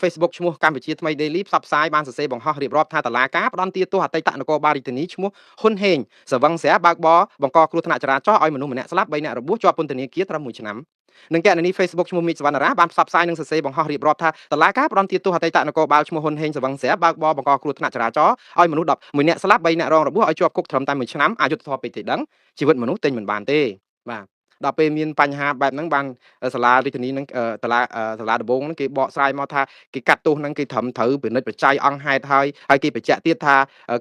Facebook ឈ្មោះកម្ពុជាថ្មី Daily ផ្សព្វផ្សាយបានសរសេរបង្ហោះរៀបរាប់ថាតឡាការផ្ដន្ទាទោសអតីតនគរបាលរាជធានីឈ្មោះហ៊ុនហេងសវឹងស្រាបើកបរបង្កគ្រោះថ្នាក់ចរាចរណ៍ឲ្យមនុស្សម្នាក់ស្លាប់3នាក់របួសជាប់ពន្ធនាគារត្រឹម1ឆ្នាំនិងកណនី Facebook ឈ្មោះមីសវណ្ណរាបានផ្សព្វផ្សាយនិងសរសេរបង្ហោះរៀបរាប់ថាតឡាការផ្ដន្ទាទោសអតីតនគរបាលឈ្មោះហ៊ុនហេងសវឹងស្រាបើកបរបង្កគ្រោះថ្នាក់ចរាចរណ៍ឲ្យមនុស្ស11នាក់ស្លាប់3នាក់រងរបួសឲ្យជាប់គុកត្រឹមតែ1ឆ្នាំអយុត្តិធម៌ពេកទេដឹងជីវិតមនុស្សទិញមិនបានទេបាទដល់ពេលមានបញ្ហាបែបហ្នឹងបានសាលារាជធានីហ្នឹងសាលាសាលាដំបងហ្នឹងគេបកស្រាយមកថាគេកាត់ទោសហ្នឹងគេត្រឹមត្រូវពិនិត្យបច្ច័យអង្គហេតុហើយហើយគេបញ្ជាក់ទៀតថា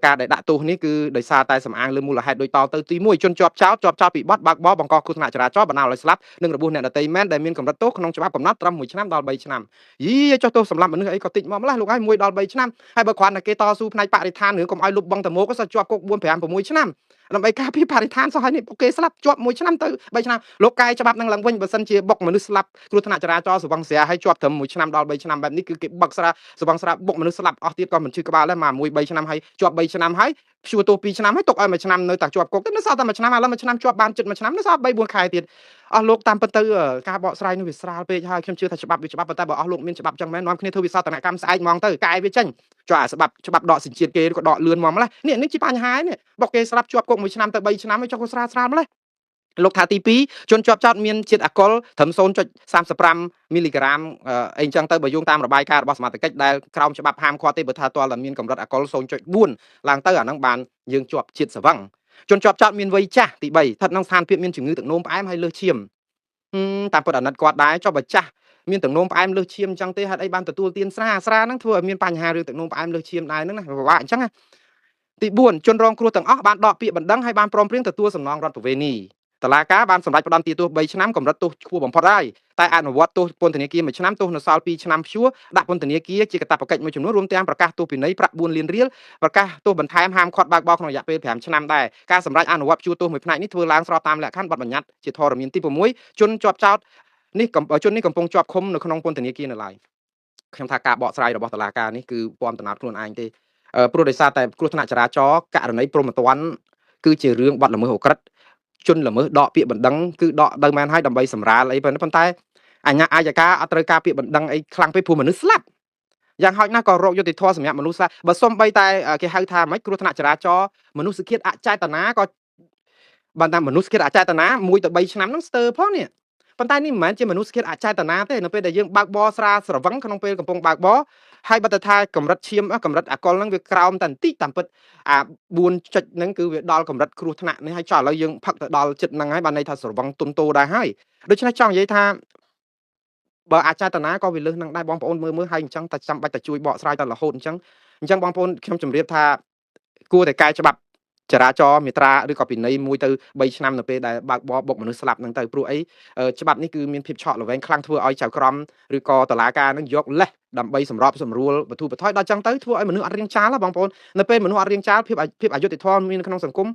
ការដែលដាក់ទោសនេះគឺដោយសារតែសំអាងលើមូលហេតុដូចតទៅទី1ជនជាប់ចោទជាប់ចោទពីបទបើកបរបង្កគ្រោះថ្នាក់ចរាចរណ៍បណ្ដាលឲ្យស្លាប់និងរបួសអ្នកដទៃមែនដែលមានកម្រិតទោសក្នុងច្បាប់កំណត់ត្រឹម1ឆ្នាំដល់3ឆ្នាំយីចុះទោសសម្រាប់មនុស្សអីក៏តិចមកម្ល៉េះលោកហើយ1ដល់3ឆ្នាំហើយបើគ្រាន់តែគេតស៊ូផ្នែកបរិស្ថានរឿងកុំឲ្យលុបបឹងតមោក៏សោះជាប់គុក4 5 6ឆ្នាំដើម្បីការពារបរិស្ថានសោះហើយនេះគេស្លាប់ជាប់1ឆ្នាំទៅ3ឆ្នាំលោកកែច្បាប់នឹងឡើងវិញបើសិនជាបុកមនុស្សស្លាប់គ្រោះថ្នាក់ចរាចរណ៍សវឹងស្រាហើយជាប់ត្រឹម1ឆ្នាំដល់3ឆ្នាំបែបនេះគឺគេបឹកស្រាសវឹងស្រាបុកមនុស្សស្លាប់អស់ទៀតក៏មិនឈឺក្បាលដែរមក1 3ឆ្នាំហើយជាប់3ឆ្នាំហើយព្យួរទោស2ឆ្នាំហើយទុកឲ្យ1ឆ្នាំនៅតែជាប់គុកទៅនៅសល់តែ1ឆ្នាំឥឡូវ1ឆ្នាំជាប់បានជិត1ឆ្នាំនៅសល់3 4ខែទៀតអស់លោកតាមពិតទៅការបកស្រាយនោះវាស្រាលពេកហើយខ្ញុំជឿថាច្បាប់វាច្បាប់ប៉ុន្តែបើអស់លោកមានច្បាប់ចឹងមែននាំគ្នាធ្វើវិសោធនកម្មស្អែកហ្មងទៅកែវាចេញចុះអាច្បាប់ច្បាប់ដកសញ្ជាតិគេឬក៏ដកលឿនហ្មងម្ល៉េះនេះនេះជាបញ្ហានេះបុកគេស្រាប់ជាប់គុក1ឆ្នាំទៅ3ឆ្នាំហើយចុះក៏ស្រាលស្រាលម្ល៉េះលោកថាទី2ជនជាប់ចោតមានជាតិអាល់កុលត្រឹម0.35មីលីក្រាមអីចឹងទៅបើយោងតាមរបាយការណ៍របស់សមត្ថកិច្ចដែលក្រោមច្បាប់ហាមឃាត់ទេបើថាទាល់តែមានកម្រិតអាល់កុល0.4ឡើងទៅអាហ្នឹងបានយើងជាប់ជាតិស្វឹងជនជាប់ចោតមានវ័យចាស់ទី3ស្ថិតក្នុងស្ថានភាពមានជំងឺទឹកនោមផ្អែមហើយលើសឈាមតាមពិតអាណិតគាត់ដែរចុះបើចាស់មានទឹកនោមផ្អែមលើសឈាមអញ្ចឹងទេហេតុអីបានទទួលទានស្រាស្រាហ្នឹងធ្វើឲ្យមានបញ្ហារឿងទឹកនោមផ្អែមលើសឈាមដែរហ្នឹងណាពិបាកអញ្ចឹងណាទី4ជនរងគ្រោះទាំងអស់បានដកពាក្យបណ្ដឹងហើយបានព្រមព្រៀងទទួលសំណងរដ្ឋប្បវេណីតឡាការបានសម្រេចផ្តន្ទាទោស3ឆ្នាំកម្រិតទោសខ្ពស់បំផុតហើយតែអនុវត្តទោសពន្ធនាគារ1ឆ្នាំទោសនៅសល់2ឆ្នាំព្យួរដាក់ពន្ធនាគារជាកាតព្វកិច្ចមួយចំនួនរួមទាំងប្រកាសទោសពិន័យប្រាក់4លានរៀលប្រកាសទោសបន្ថែមហាមឃាត់បើកបរក្នុងរយៈពេល5ឆ្នាំដែរការសម្រេចអនុវត្តព្យួរទោសមួយផ្នែកនេះធ្វើឡើងស្របតាមលក្ខខណ្ឌបទបញ្ញត្តិជាធរមានទី6ជនជាប់ចោតនេះជននេះកំពុងជាប់ឃុំនៅក្នុងពន្ធនាគារនៅឡើយខ្ញុំថាការបកស្រាយរបស់តុលាការនេះគឺពំតំណាត់ខ្លួនឯងទេព្រោះដោយសារតែគ្រោះថ្នាក់ចរាចរណ៍ករណីព្រហ្មទណ្ឌគឺជារឿងបទល្មើសឧក្រិដ្ឋជនល្មើសដកពាក្យបណ្ដឹងគឺដកទៅមែនហើយដើម្បីសម្រាលអីប៉ុន្តែអញ្ញាអាយកាអត់ត្រូវការពាក្យបណ្ដឹងអីខ្លាំងពេកព្រោះមនុស្សស្លាប់យ៉ាងហោចណាស់ក៏រកយុត្តិធម៌សម្រាប់មនុស្សស្លាប់បើសំបីតែគេហៅថាម៉េចគ្រោះថ្នាក់ចរាចរណ៍មនុស្សឃាតអចេតនាក៏បានថាមនុស្សឃាតអចេតនា1ទៅ3ឆ្នាំហ្នឹងស្ទើរផងនេះប៉ុន្តែនេះមិនមែនជាមនុស្សឃាតអចេតនាទេនៅពេលដែលយើងបើកបរស្រាស្រវឹងក្នុងពេលកំពុងបើកបរហើយបើទៅថាកម្រិតឈាមកម្រិតអាល់កុលហ្នឹងវាក្រោមតែបន្តិចតាមពិតអា4ចុចហ្នឹងគឺវាដល់កម្រិតគ្រោះថ្នាក់នេះហើយចុះឥឡូវយើងផឹកទៅដល់ចិត្តហ្នឹងហើយបានន័យថាស្រវឹងទុនតោដែរហើយដូច្នេះចង់និយាយថាបើអចេតនាក៏វាលើសនឹងដែរបងប្អូនមើលមើលហើយអញ្ចឹងតែចាំបាច់តែជួយបកស្រាយតែរហូតអញ្ចឹងអញ្ចឹងបងប្អូនខ្ញុំជម្រាបថាគួរតែកែច្បាប់ចរាចរណ៍មាត្រាឬក៏ពិន័យ1ទៅ3ឆ្នាំនៅពេលដែលបើកបរបុកមនុស្សស្លាប់ហ្នឹងទៅព្រោះអីច្បាប់នេះគឺមានភាពឆក់ល្វែងខ្លាំងធ្វើឲ្យចៅក្រមឬក៏តុលាការហ្នឹងយកលេសដើម្បីសម្របសម្រួលបទូបថយដល់ចឹងទៅធ្វើឲ្យមនុស្សអត់រៀងចាលបងប្អូននៅពេលមនុស្សអត់រៀងចាលភាពភាពអយុត្តិធម៌មានក្នុងសង្គម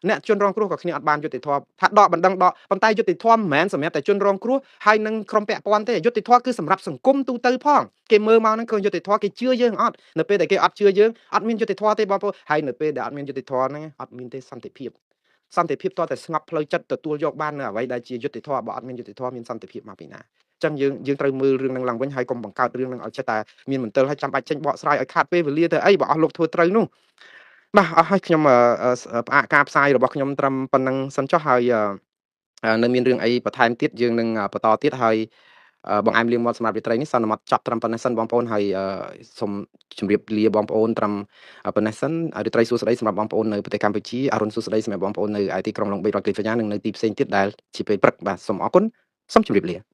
អ្នកជនរងគ្រោះក៏គ្នាអត់បានយុត្តិធម៌ថាដកបណ្ដឹងដកប៉ុន្តែយុត្តិធម៌មិនមែនសម្រាប់តែជនរងគ្រោះហើយនឹងក្រុមពាក់ព័ន្ធទេយុត្តិធម៌គឺសម្រាប់សង្គមទូទៅផងគេមើលមកហ្នឹងឃើញយុត្តិធម៌គេជឿយើងអត់នៅពេលដែលគេអត់ជឿយើងអត់មានយុត្តិធម៌ទេបងប្អូនហើយនៅពេលដែលអត់មានយុត្តិធម៌ហ្នឹងអត់មានទេសន្តិភាពសន្តិភាពតតែស្ងប់ផ្លូវចិត្តទទួលយកបាននៅអ្វីដែលជាយុត្តិធម៌បើអត់មានយុត្តិធម៌មានសន្តិភាពមកពីណាចឹងយើងយើងត្រូវមើលរឿងហ្នឹងឡើងវិញហើយកុំបង្កើតរឿងហ្នឹងឲ្យចេះតែមានមន្ទិលហើយចាំបាច់ចេញបកស្រាយឲ្យខាតពេលវេលាទៅអីបើអស់លោកធ្វើត្រូវនោះបាទអស់ហើយខ្ញុំផ្អាកការផ្សាយរបស់ខ្ញុំត្រឹមប៉ុណ្្នឹងសិនចុះហើយនៅមានរឿងអីបន្ថែមទៀតយើងនឹងបន្តទៀតហើយបងអែមលៀងមាត់សម្រាប់រាត្រីនេះសន្មតចាប់ត្រឹមប៉ុណ្ណេះសិនបងប្អូនហើយសូមជម្រាបលាបងប្អូនត្រឹមប៉ុណ្ណេះសិនរាត្រីសួស្តីសម្រាប់បងប្អូននៅប្រទេសកម្ពុជាអរុណសួស្តីសម្រាប់បងប្អូននៅឯទីក្រុងឡុងប៊ិចរដ្ឋកាលីហ្វ័រញ៉ានិងនៅទីផ្សេងទៀតដែលជាពេលព្រឹកបាទសូមអរគុណសូមជម្រាបលា